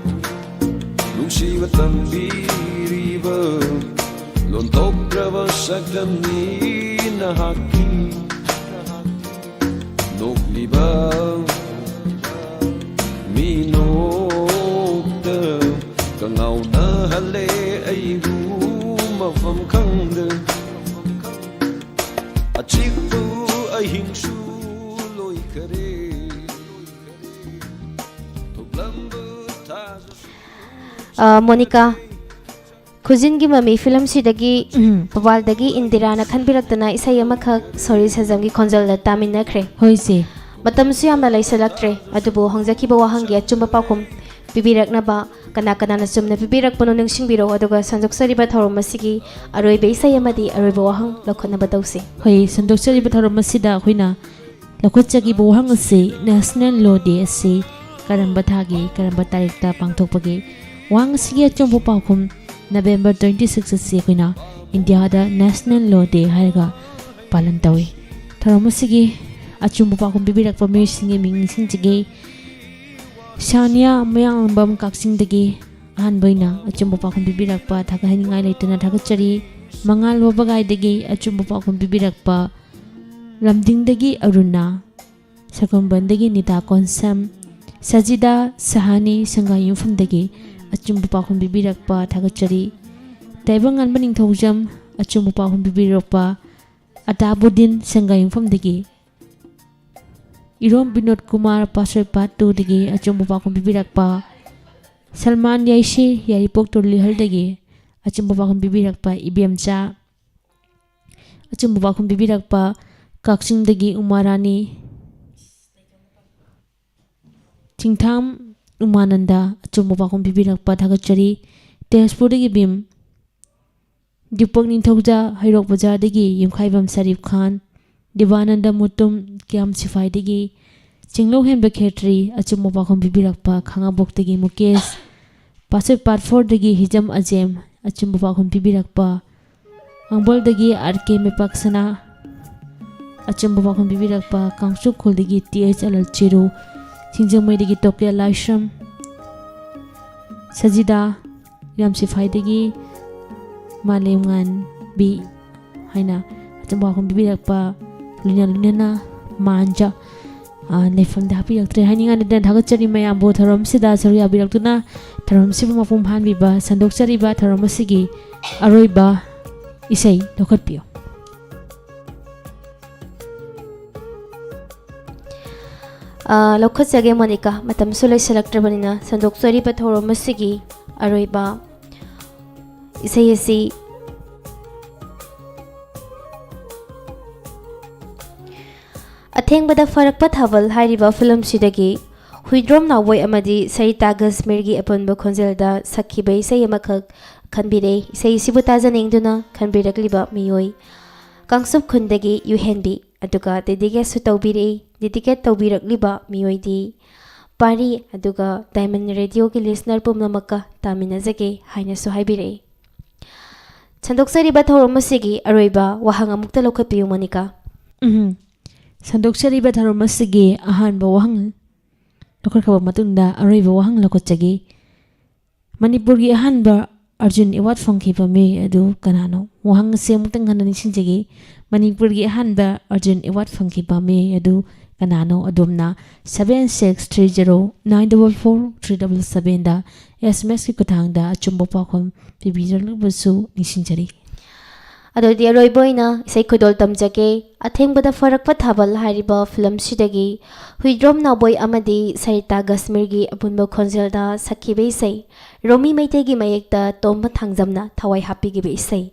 ꯅꯨꯡꯁꯤꯕ ꯇꯝꯕꯤꯔꯤꯕ ꯂꯣꯟꯊꯣꯛꯇ꯭ꯔꯕ ꯁꯛꯇꯝꯅꯤ ꯅꯍꯥꯛꯀꯤ꯫ ꯅꯣꯛꯂꯤꯕ ꯃꯤꯅꯣꯛꯇ ꯀꯉꯥꯎꯅꯍꯜꯂꯦ ꯑꯩꯕꯨ ꯃꯐꯝ ꯈꯪꯗ꯫ ꯑꯆꯤꯛꯄ ꯑꯍꯤꯡꯁꯨ ꯂꯣꯏꯈꯔꯦ꯫ ꯊꯣꯛꯂꯝꯕ ꯊꯥꯖ ꯑ, ꯃꯣꯅꯤꯀꯥ, ꯈꯨꯖꯤꯟꯒꯤ ꯃꯃꯤ ꯐꯤꯂꯝꯁꯤꯗꯒꯤ ꯎꯝ꯫ ꯄꯨꯕꯥꯜꯗꯒꯤ ꯏꯟꯗꯤꯔꯥꯅ ꯈꯟꯕꯤꯔꯛꯇꯅ ꯏꯁꯩ ꯑꯃꯈꯛ ꯁꯣꯔꯤ ꯁꯦꯟꯖꯝꯒꯤ ꯈꯣꯟꯖꯦꯜꯗ ꯇꯥꯃꯤꯟꯅꯈ꯭ꯔꯦ꯫ ꯍꯣꯏ, ꯏꯆꯦ꯫ ꯃꯇꯝꯁꯨ ꯌꯥꯝꯅ ꯂꯩꯁꯤꯜꯂꯛꯇ꯭ꯔꯦ, ꯑꯗꯨꯕꯨ ꯍꯪꯖꯈꯤꯕ ꯋꯥꯍꯪꯒꯤ ꯑꯆꯨꯝꯕ ꯄꯥꯎꯈꯨꯝ ꯄꯤꯕꯤꯔꯛꯅꯕ ꯀꯅꯥ ꯀꯅꯥꯅ ꯆꯨꯝꯅ ꯄꯤꯕꯤꯔꯛꯄꯅꯣ ꯅꯤꯡꯁꯤꯡꯕꯤꯔꯣ, ꯑꯗꯨꯒ ꯁꯟꯗꯣꯛꯆꯔꯤꯕ ꯊꯧꯔꯝ ꯑꯁꯤꯒꯤ ꯑꯔꯣꯏꯕ ꯏꯁꯩ ꯑꯃꯗꯤ ꯑꯔꯣꯏꯕ ꯋꯥꯍꯪ ꯂꯧꯈꯠꯅꯕ ꯇꯧꯁꯤ꯫ ꯍꯣꯏ, ꯁꯟꯗꯣꯛꯆꯔꯤꯕ ꯊꯧꯔꯝ ꯑꯁꯤꯗ ꯑꯩꯈꯣꯏꯅ ꯂꯧꯈꯠꯆꯈꯤꯕ ꯋꯥꯍꯪ ꯑꯁꯤ National Law Day ꯑꯁꯤ ꯀꯔꯝꯕ ꯊꯥꯒꯤ ꯀꯔꯝꯕ ꯇꯥꯔꯤꯛꯇ ꯄꯥꯡꯊꯣꯛꯄꯒꯦ? ꯋꯥꯍꯪ ꯑꯁꯤꯒꯤ ꯑꯆꯨꯝꯕ ꯄꯥꯎꯈꯨꯝ, November twenty six ꯑꯁꯤ ꯑꯩꯈꯣꯏꯅ ꯏꯟꯗꯤꯌꯥꯗ National Law Day ꯍꯥꯏꯔꯒ ꯄꯥꯂꯟ ꯇꯧꯏ꯫ ꯊꯧꯔꯝ ꯑꯁꯤꯒꯤ ꯑꯆꯨꯝꯕ ꯄꯥꯎꯈꯨꯝ ꯄꯤꯕꯤꯔꯛꯄ ꯃꯤꯑꯣꯏꯁꯤꯡꯒꯤ ꯃꯤꯡ ꯅꯤꯡꯁꯤꯡꯖꯒꯦ꯫ ꯁꯥꯅꯤꯌꯥ ꯃꯌꯥꯡꯂꯝꯕꯝ ꯀꯛꯆꯤꯡꯗꯒꯤ ꯑꯍꯥꯟꯕ ꯑꯣꯏꯅ ꯑꯆꯨꯝꯕ ꯄꯥꯎꯈꯨꯝ ꯄꯤꯕꯤꯔꯛꯄ ꯊꯥꯒꯠꯍꯟꯅꯤꯡꯉꯥꯏ ꯂꯩꯇꯅ ꯊꯥꯒꯠꯆꯔꯤ꯫ ꯃꯉꯥꯜ ꯋꯥꯕꯒꯥꯏꯗꯒꯤ ꯑꯆꯨꯝꯕ ꯄꯥꯎꯈꯨꯝ ꯄꯤꯕꯤꯔꯛꯄ, ꯂꯝꯗꯤꯡꯗꯒꯤ ꯑꯔꯨꯅꯥ, ꯁꯒꯝꯕꯟꯗꯒꯤ ꯅꯤꯇꯥ ꯀꯣꯟꯁꯝ, ꯁꯖꯤꯗꯥ ꯁꯍꯥꯅꯤ ꯁꯪꯒꯥꯏꯌꯨꯝꯐꯝꯗꯒꯤ ꯑꯆꯨꯝꯕ ꯄꯥꯎꯈꯨꯝ ꯄꯤꯕꯤꯔꯛꯄ ꯊꯥꯒꯠꯆꯔꯤ꯫ ꯇꯥꯏꯕꯪꯉꯥꯟꯕ ꯅꯤꯡꯊꯧꯖꯝ ꯑꯆꯨꯝꯕ ꯄꯥꯎꯈꯨꯝ ꯄꯤꯕꯤꯔꯛꯄ, ꯑꯇꯥꯕꯨꯗꯤꯟ ꯁꯪꯒꯥꯏꯌꯨꯝꯐꯝꯗꯒꯤ ꯏꯔꯣꯝ ꯕꯤꯅꯣꯗ ꯀꯨꯃꯥꯔ ꯄꯥꯁꯣꯏ ꯄꯥꯠ ꯇꯨꯗꯒꯤ ꯑꯆꯨꯝꯕ ꯄꯥꯎꯈꯨꯝ ꯄꯤꯕꯤꯔꯛꯄ, ꯁꯜꯃꯥꯟ ꯌꯥꯏꯁꯤ ꯌꯥꯏꯔꯤꯄꯣꯛ ꯇꯨꯔꯂꯤꯍꯜꯗꯒꯤ ꯑꯆꯨꯝꯕ ꯄꯥꯎꯈꯨꯝ ꯄꯤꯕꯤꯔꯛꯄ, ꯏꯕꯦꯝꯆꯥ ꯑꯆꯨꯝꯕ ꯄꯥꯎꯈꯨꯝ ꯄꯤꯕꯤꯔꯛꯄ, ꯀꯛꯆꯤꯡꯗꯒꯤ ꯎꯃꯥꯔꯥꯅꯤ, ꯆꯤꯡꯊꯥꯝ ꯎꯃꯥꯅꯟꯗ ꯑꯆꯨꯝꯕ ꯄꯥꯎꯈꯨꯝ ꯄꯤꯕꯤꯔꯛꯄ ꯊꯥꯒꯠꯆꯔꯤ꯫ ꯇꯦꯖꯄꯨꯔꯗꯒꯤ ꯕꯤꯝ, ꯗꯤꯄꯛ ꯅꯤꯡꯊꯧꯖꯥ ꯍꯩꯔꯣꯛ ꯕꯖꯥꯔꯗꯒꯤ ꯌꯨꯝꯈꯥꯏꯕꯝ ꯁꯔꯤꯐ ꯈꯥꯟ, ꯗꯤꯕꯥꯅꯟꯗ ꯃꯨꯇꯨꯝ ꯀ꯭ꯌꯥꯝ ꯁꯤꯐꯥꯏꯗꯒꯤ ꯆꯤꯡꯂꯧꯍꯦꯟꯕ ꯈꯦꯇ꯭ꯔꯤ ꯑꯆꯨꯝꯕ ꯄꯥꯎꯈꯨꯝ ꯄꯤꯕꯤꯔꯛꯄ, ꯈꯥꯉꯕꯣꯛꯇꯒꯤ ꯃꯨꯀꯦꯁ, ꯄꯥꯠꯁꯣꯏ ꯄꯥꯠ ꯐꯣꯔꯗꯒꯤ ꯍꯤꯖꯝ ꯑꯖꯦꯝ ꯑꯆꯨꯝꯕ ꯄꯥꯎꯈꯨꯝ ꯄꯤꯕꯤꯔꯛꯄ, ꯍꯥꯡꯕꯜꯗꯒꯤ ꯑꯥꯔ ꯀꯦ ꯃꯩꯄꯥꯛꯁꯅꯥ ꯑꯆꯨꯝꯕ ꯄꯥꯎꯈꯨꯝ ꯄꯤꯕꯤꯔꯛꯄ, ꯀꯥꯡꯆꯨꯈꯣꯜꯗꯒꯤ ꯇꯤ ꯑꯩꯆ ꯑꯂꯜ ꯆꯤꯔꯨ, ꯁꯤꯡꯖꯃꯩꯗꯒꯤ ꯇꯣꯀꯦ ꯂꯥꯏꯁ꯭ꯔꯝ, ꯁꯖꯤꯗꯥ ꯏꯔꯥꯝ ꯁꯤꯐꯥꯏꯗꯒꯤ ꯃꯥꯂꯦꯝ ꯉꯥꯟꯕꯤ ꯍꯥꯏꯅ ꯑꯆꯨꯝꯕ ꯄꯥꯎꯈꯨꯝ ꯄꯤꯕꯤꯔꯛꯄ, ꯂꯣꯏꯅ ꯂꯣꯏꯅꯅ ꯃꯥꯟꯖ, ꯑ, ꯂꯩꯐꯝꯗ ꯍꯥꯞꯄꯤꯔꯛꯇ꯭ꯔꯦ ꯍꯥꯏꯅꯤꯡꯉꯥꯏ ꯂꯩꯇꯅ ꯊꯥꯒꯠꯆꯔꯤ꯫ ꯃꯌꯥꯝꯕꯨ ꯊꯧꯔꯝꯁꯤꯗ ꯁꯔꯨꯛ ꯌꯥꯕꯤꯔꯛꯇꯨꯅ ꯊꯧꯔꯝꯁꯤꯕꯨ ꯃꯄꯨꯡ ꯐꯥꯍꯟꯕꯤꯕ ꯁꯟꯗꯣꯛꯆꯔꯤꯕ ꯊꯧꯔꯝ ꯑꯁꯤꯒꯤ ꯑꯔꯣꯏꯕ ꯏꯁꯩ ꯂꯧꯈꯠꯄꯤꯌꯨ꯫ ꯑ, ꯂꯧꯈꯠꯆꯒꯦ ꯃꯣꯅꯤꯀꯥ, ꯃꯇꯝꯁꯨ ꯂꯩꯁꯤꯜꯂꯛꯇ꯭ꯔꯕꯅꯤꯅ ꯁꯟꯗꯣꯛꯆꯔꯤꯕ ꯊꯧꯔꯝ ꯑꯁꯤꯒꯤ ꯑꯔꯣꯏꯕ ꯏꯁꯩ ꯑꯁꯤ ꯑꯊꯦꯡꯕꯗ ꯐꯔꯛꯄ ꯊꯥꯕꯜ ꯍꯥꯏꯔꯤꯕ ꯐꯤꯂꯝꯁꯤꯗꯒꯤ ꯍꯨꯏꯗ꯭ꯔꯣꯝ ꯅꯥꯎꯕꯣꯏ ꯑꯃꯗꯤ ꯁꯔꯤꯇꯥ ꯒꯁꯃꯤꯔꯒꯤ ꯑꯄꯨꯟꯕ ꯈꯣꯟꯖꯦꯜꯗ ꯁꯛꯈꯤꯕ ꯏꯁꯩ ꯑꯃꯈꯛ ꯈꯟꯕꯤꯔꯦ꯫ ꯏꯁꯩ ꯑꯁꯤꯕꯨ ꯇꯥꯖꯅꯤꯡꯗꯨꯅ ꯈꯟꯕꯤꯔꯛꯂꯤꯕ ꯃꯤꯑꯣꯏ ꯀꯥꯡꯆꯨꯞ ꯈꯨꯟꯗꯒꯤ ꯌꯨꯍꯦꯟꯕꯤ, ꯑꯗꯨꯒ dedicate ꯁꯨ ꯇꯧꯕꯤꯔꯛꯏ꯫ Dedicate ꯇꯧꯕꯤꯔꯛꯂꯤꯕ ꯃꯤꯑꯣꯏꯗꯤ ꯄꯥꯔꯤ, ꯑꯗꯨꯒ Diamond Radio ꯒꯤ listener ꯄꯨꯝꯅꯃꯛꯀ ꯇꯥꯃꯤꯟꯅꯖꯒꯦ ꯍꯥꯏꯅꯁꯨ ꯍꯥꯏꯕꯤꯔꯛꯏ꯫ ꯁꯟꯗꯣꯛꯆꯔꯤꯕ ꯊꯧꯔꯝ ꯑꯁꯤꯒꯤ ꯑꯔꯣꯏꯕ ꯋꯥꯍꯪ ꯑꯃꯨꯛꯇ ꯂꯧꯈꯠꯄꯤꯌꯨ, ꯃꯣꯅꯤꯀꯥ꯫ ꯎꯝ꯫ ꯁꯟꯗꯣꯛꯆꯔꯤꯕ ꯊꯧꯔꯝ ꯑꯁꯤꯒꯤ ꯑꯍꯥꯟꯕ ꯋꯥꯍꯪ ꯂꯧꯈꯠꯈ꯭ꯔꯕ ꯃꯇꯨꯡꯗ ꯑꯔꯣꯏꯕ ꯋꯥꯍꯪ ꯂꯧꯈꯠꯆꯒꯦ꯫ ꯃꯅꯤꯄꯨꯔꯒꯤ ꯑꯍꯥꯟꯕ ꯑꯔꯖꯨꯟ award ꯐꯪꯈꯤꯕ ꯃꯤꯑꯣꯏ ꯑꯗꯨ ꯀꯅꯥꯅꯣ? ꯋꯥꯍꯪ ꯑꯁꯤ ꯑꯃꯨꯛꯇꯪ ꯍꯟꯅ ꯅꯤꯡꯁꯤꯡꯖꯒꯦ꯫ ꯃꯅꯤꯄꯨꯔꯒꯤ ꯑꯍꯥꯟꯕ ꯑꯔꯖꯨꯟ award ꯐꯪꯈꯤꯕ ꯃꯤꯑꯣꯏ ꯑꯗꯨ ꯀꯅꯥꯅꯣ? ꯑꯗꯣꯝꯅ seven six three zero nine double four three double seven ꯗ S M S ꯀꯤ ꯈꯨꯠꯊꯥꯡꯗ ꯑꯆꯨꯝꯕ ꯄꯥꯎꯈꯨꯝ ꯄꯤꯕꯤꯔꯛꯅꯕꯁꯨ ꯅꯤꯡꯁꯤꯡꯖꯔꯤ꯫ ꯑꯗꯨꯗꯤ ꯑꯔꯣꯏꯕ ꯑꯣꯏꯅ ꯏꯁꯩ ꯈꯨꯗꯣꯜ ꯇꯝꯖꯒꯦ꯫ ꯑꯊꯦꯡꯕꯗ ꯐꯔꯛꯄ ꯊꯥꯕꯜ ꯍꯥꯏꯔꯤꯕ film ꯁꯤꯗꯒꯤ ꯍꯨꯏꯗ꯭ꯔꯣꯝ ꯅꯥꯎꯕꯣꯏ ꯑꯃꯗꯤ ꯁꯔꯤꯇꯥ ꯒꯁꯃꯤꯔꯒꯤ ꯑꯄꯨꯟꯕ ꯈꯣꯟꯖꯦꯜꯗ ꯁꯛꯈꯤꯕ ꯏꯁꯩ, ꯔꯣꯃꯤ ꯃꯩꯇꯩꯒꯤ ꯃꯌꯦꯛꯇ ꯇꯣꯝꯕ ꯊꯥꯡꯖꯝꯅ ꯊꯋꯥꯏ ꯍꯥꯞꯄꯤꯈꯤꯕ ꯏꯁꯩ,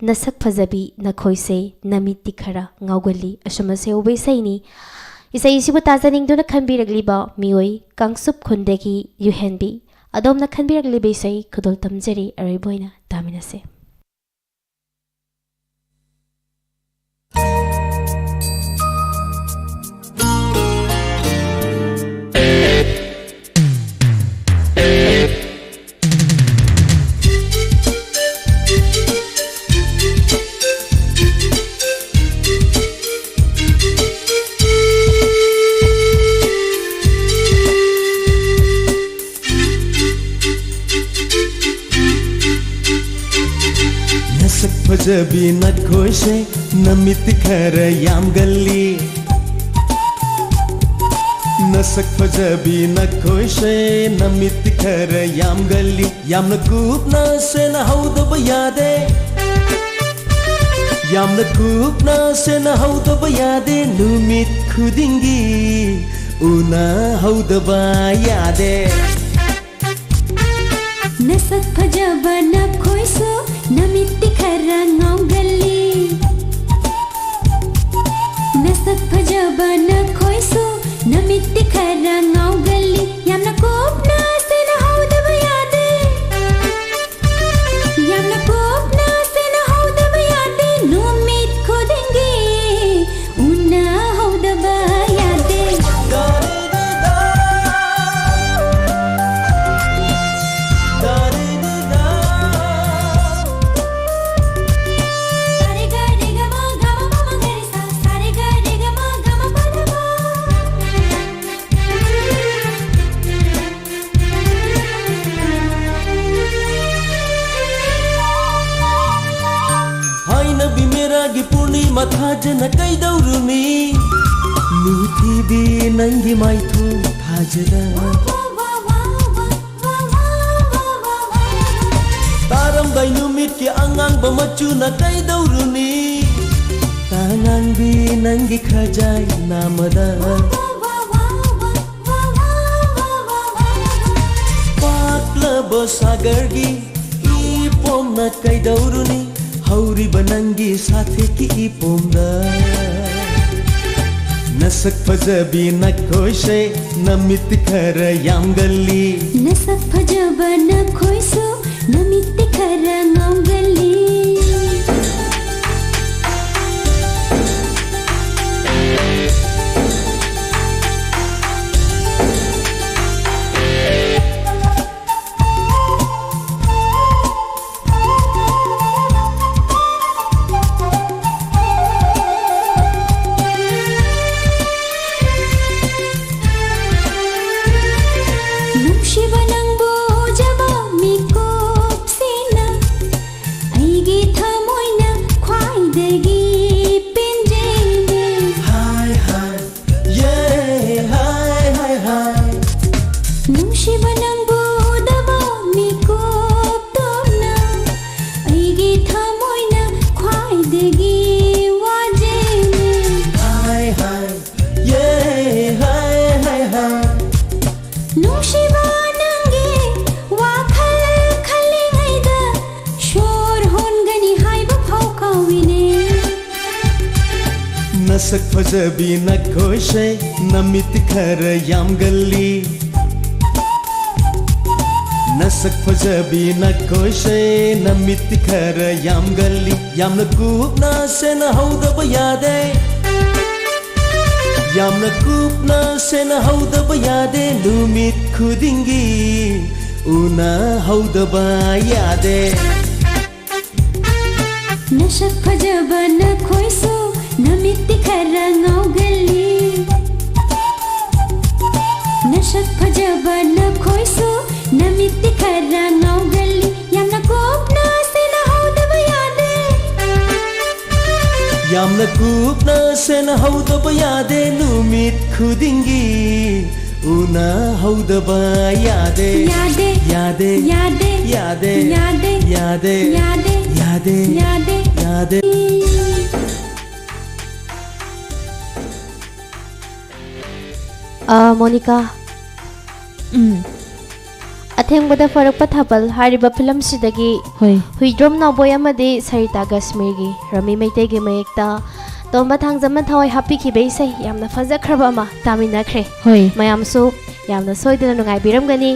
ꯅꯁꯛ ꯐꯖꯕꯤ ꯅꯈꯣꯏꯁꯦ, ꯅꯃꯤꯠꯇꯤ ꯈꯔ ꯉꯥꯎꯒꯜꯂꯤ, ꯑꯁꯨꯝꯅ ꯁꯦꯍꯧꯕ ꯏꯁꯩꯅꯤ꯫ ꯏꯁꯩ ꯑꯁꯤꯕꯨ ꯇꯥꯖꯅꯤꯡꯗꯨꯅ ꯈꯟꯕꯤꯔꯛꯂꯤꯕ ꯃꯤꯑꯣꯏ ꯀꯥꯡꯆꯨꯞ ꯈꯨꯟꯗꯒꯤ ꯌꯨꯍꯦꯟꯕꯤ, ꯑꯗꯣꯝꯅ ꯈꯟꯕꯤꯔꯛꯂꯤꯕ ꯏꯁꯩ ꯈꯨꯗꯣꯜ ꯇꯝꯖꯔꯤ꯫ ꯑꯔꯣꯏꯕ ꯑꯣꯏꯅ ꯇꯥꯃꯤꯟꯅꯁꯦ꯫ ꯅꯁꯛ ꯐꯖꯕꯤ ꯅꯈꯣꯏꯁꯦ, ꯅꯃꯤꯠꯇꯤ ꯈꯔ ꯌꯥꯝꯒꯜꯂꯤ꯫ ꯅꯁꯛ ꯐꯖꯕꯤ ꯅꯈꯣꯏꯁꯦ, ꯅꯃꯤꯠꯇꯤ ꯈꯔ ꯌꯥꯝꯒꯜꯂꯤ꯫ ꯌꯥꯝꯅ ꯀꯨꯞꯅ ꯁꯦꯟꯅꯍꯧꯗꯕ ꯌꯥꯗꯦ꯫ ꯌꯥꯝꯅ ꯀꯨꯞꯅ ꯁꯦꯟꯅꯍꯧꯗꯕ ꯌꯥꯗꯦ꯫ ꯅꯨꯃꯤꯠ ꯈꯨꯗꯤꯡꯒꯤ ꯎꯅꯍꯧꯗꯕ ꯌꯥꯗꯦ꯫ ꯅꯁꯛ ꯐꯖꯕ ꯅꯈꯣꯏꯁꯨ, ꯅꯃꯤꯠꯇꯤ ꯈꯔ ꯉꯥꯎꯒꯜꯂꯤ꯫ ꯅꯁꯛ ꯐꯖꯕ ꯅꯈꯣꯏꯁꯨ, ꯅꯃꯤꯠꯇꯤ ꯈꯔ ꯉꯥꯎꯒꯜꯂꯤ꯫ ꯐꯖꯅ ꯀꯩꯗꯧꯔꯨꯅꯤ? ꯅꯨꯡꯊꯤꯕꯤ ꯅꯪꯒꯤ ꯃꯥꯏꯊꯣꯡ ꯊꯥꯖꯗ ꯇꯥꯔꯝꯗꯥꯏ ꯅꯨꯃꯤꯠꯀꯤ ꯑꯉꯥꯡꯕ ꯃꯆꯨꯅ ꯀꯩꯗꯧꯔꯨꯅꯤ? ꯇꯥꯉꯥꯡꯕꯤ ꯅꯪꯒꯤ ꯈꯖꯥꯏ ꯅꯥꯃꯗ ꯄꯥꯛꯂꯕ ꯁꯥꯒꯔꯒꯤ ꯏꯄꯣꯝꯅ ꯀꯩꯗꯧꯔꯨꯅꯤ? ꯍꯧꯔꯤꯕ ꯅꯪꯒꯤ ꯁꯥꯊꯦꯛꯀꯤ ꯏꯄꯣꯝꯗ ꯅꯁꯛ ꯐꯖꯕꯤ ꯅꯈꯣꯏꯁꯦ ꯅꯃꯤꯠꯇꯤ ꯈꯔ ꯌꯥꯝꯒꯜꯂꯤ꯫ ꯅꯁꯛ ꯐꯖꯕ ꯅꯈꯣꯏꯁꯨ ꯅꯃꯤꯠꯇꯤ ꯈꯔ ꯉꯥꯎꯒꯜꯂꯤ꯫ ꯅꯨꯡꯁꯤꯕ ꯅꯪꯕꯨ ꯎꯖꯕ ꯃꯤꯀꯨꯞꯁꯤꯅ ꯑꯩꯒꯤ ꯊꯃꯣꯏꯅ ꯈ꯭ꯋꯥꯏꯗꯒꯤ ꯄꯦꯟꯖꯩꯅꯦ꯫ ꯍꯥꯏ ꯍꯥꯏ, ꯌꯦ, ꯍꯥꯏ ꯍꯥꯏ ꯍꯥꯏ꯫ ꯅꯨꯡꯁꯤꯕ ꯅꯪꯕꯨ ꯎꯗꯕ ꯃꯤꯀꯨꯞꯇꯨꯅ ꯑꯩꯒꯤ ꯊꯃꯣꯏꯅ ꯈ꯭ꯋꯥꯏꯗꯒꯤ ꯋꯥꯖꯩꯅꯦ꯫ ꯍꯥꯏ ꯍꯥꯏ, ꯌꯦ, ꯍꯥꯏ ꯍꯥꯏ ꯍꯥꯏ꯫ ꯅꯨꯡꯁꯤꯕ ꯅꯪꯒꯤ ꯋꯥꯈꯜ ꯈꯜꯂꯤꯉꯩꯗ ꯁꯣꯔ ꯍꯣꯟꯒꯅꯤ ꯍꯥꯏꯕ ꯐꯥꯎ ꯀꯥꯎꯏꯅꯦ꯫ ꯅꯁꯛ ꯐꯖꯕꯤ ꯅꯈꯣꯏꯁꯦ ꯅꯃꯤꯠꯇꯤ ꯈꯔ ꯌꯥꯝꯒꯜꯂꯤ꯫ ꯅꯁꯛ ꯐꯖꯕꯤ ꯅꯈꯣꯏꯁꯦ ꯅꯃꯤꯠꯇꯤ ꯈꯔ ꯌꯥꯝꯒꯜꯂꯤ꯫ ꯌꯥꯝꯅ ꯀꯨꯞꯅ ꯁꯦꯟꯅꯍꯧꯗꯕ ꯌꯥꯗꯦ꯫ ꯌꯥꯝꯅ ꯀꯨꯞꯅ ꯁꯦꯟꯅꯍꯧꯗꯕ ꯌꯥꯗꯦ꯫ ꯅꯨꯃꯤꯠ ꯈꯨꯗꯤꯡꯒꯤ ꯎꯅꯍꯧꯗꯕ ꯌꯥꯗꯦ꯫ ꯅꯁꯛ ꯐꯖꯕ ꯅꯈꯣꯏꯁꯨ ꯅꯃꯤꯠꯇꯤ ꯈꯔ ꯉꯥꯎꯒꯜꯂꯤ꯫ ꯅꯁꯛ ꯐꯖꯕ ꯅꯈꯣꯏꯁꯨ ꯅꯃꯤꯠꯇꯤ ꯈꯔ ꯉꯥꯎꯒꯜꯂꯤ꯫ ꯌꯥꯝꯅ ꯀꯨꯞꯅ ꯁꯦꯟꯅꯍꯧꯗꯕ ꯌꯥꯗꯦ꯫ ꯌꯥꯝꯅ ꯀꯨꯞꯅ ꯁꯦꯟꯅꯍꯧꯗꯕ ꯌꯥꯗꯦ, ꯅꯨꯃꯤꯠ ꯈꯨꯗꯤꯡꯒꯤ ꯎꯅꯍꯧꯗꯕ ꯌꯥꯗꯦ꯫ ꯌꯥꯗꯦ꯫ ꯌꯥꯗꯦ꯫ ꯌꯥꯗꯦ꯫ ꯌꯥꯗꯦ꯫ ꯌꯥꯗꯦ꯫ ꯌꯥꯗꯦ꯫ ꯌꯥꯗꯦ꯫ ꯌꯥꯗꯦ꯫ ꯌꯥꯗꯦ꯫ ꯌꯥꯗꯦ꯫ ꯑ, ꯃꯣꯅꯤꯀꯥ꯫ ꯎꯝ꯫ ꯑꯊꯦꯡꯕꯗ ꯐꯔꯛꯄ ꯊꯥꯕꯜ ꯍꯥꯏꯔꯤꯕ ꯐꯤꯂꯝꯁꯤꯗꯒꯤ ꯍꯣꯏ꯫ ꯍꯨꯏꯗ꯭ꯔꯣꯝ ꯅꯥꯎꯕꯣꯏ ꯑꯃꯗꯤ ꯁꯔꯤꯇꯥ ꯀꯥꯁꯃꯤꯔꯒꯤ ꯔꯃꯤ ꯃꯩꯇꯩꯒꯤ ꯃꯌꯦꯛꯇ ꯇꯣꯝꯕ ꯊꯥꯡꯖꯝꯅ ꯊꯋꯥꯏ ꯍꯥꯞꯄꯤꯈꯤꯕ ꯏꯁꯩ ꯌꯥꯝꯅ ꯐꯖꯈ꯭ꯔꯕ ꯑꯃ ꯇꯥꯃꯤꯟꯅꯈ꯭ꯔꯦ꯫ ꯍꯣꯏ꯫ ꯃꯌꯥꯝꯁꯨ ꯌꯥꯝꯅ ꯁꯣꯏꯗꯅ ꯅꯨꯡꯉꯥꯏꯕꯤꯔꯝꯒꯅꯤ꯫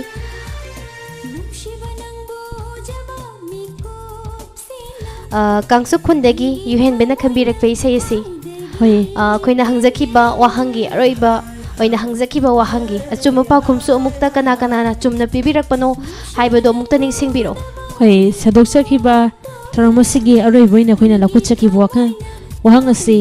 ꯑ, ꯀꯥꯡꯆꯨꯞ ꯈꯨꯟꯗꯒꯤ ꯌꯨꯍꯦꯟꯕꯅ ꯈꯟꯕꯤꯔꯛꯄ ꯏꯁꯩ ꯑꯁꯤ, ꯍꯣꯏ꯫ ꯑ, ꯑꯩꯈꯣꯏꯅ ꯍꯪꯖꯈꯤꯕ ꯋꯥꯍꯪꯒꯤ ꯑꯔꯣꯏꯕ ꯑꯣꯏꯅ ꯍꯪꯖꯈꯤꯕ ꯋꯥꯍꯪꯒꯤ ꯑꯆꯨꯝꯕ ꯄꯥꯎꯈꯨꯝꯁꯨ ꯑꯃꯨꯛꯇ ꯀꯅꯥ ꯀꯅꯥꯅ ꯆꯨꯝꯅ ꯄꯤꯕꯤꯔꯛꯄꯅꯣ ꯍꯥꯏꯕꯗꯣ ꯑꯃꯨꯛꯇ ꯅꯤꯡꯁꯤꯡꯕꯤꯔꯛꯑꯣ꯫ ꯍꯣꯏ, ꯁꯟꯗꯣꯛꯆꯈꯤꯕ ꯊꯧꯔꯝ ꯑꯁꯤꯒꯤ ꯑꯔꯣꯏꯕ ꯑꯣꯏꯅ ꯑꯩꯈꯣꯏꯅ ꯂꯧꯈꯠꯆꯈꯤꯕ ꯋꯥꯈꯜ, ꯋꯥꯍꯪ ꯑꯁꯤ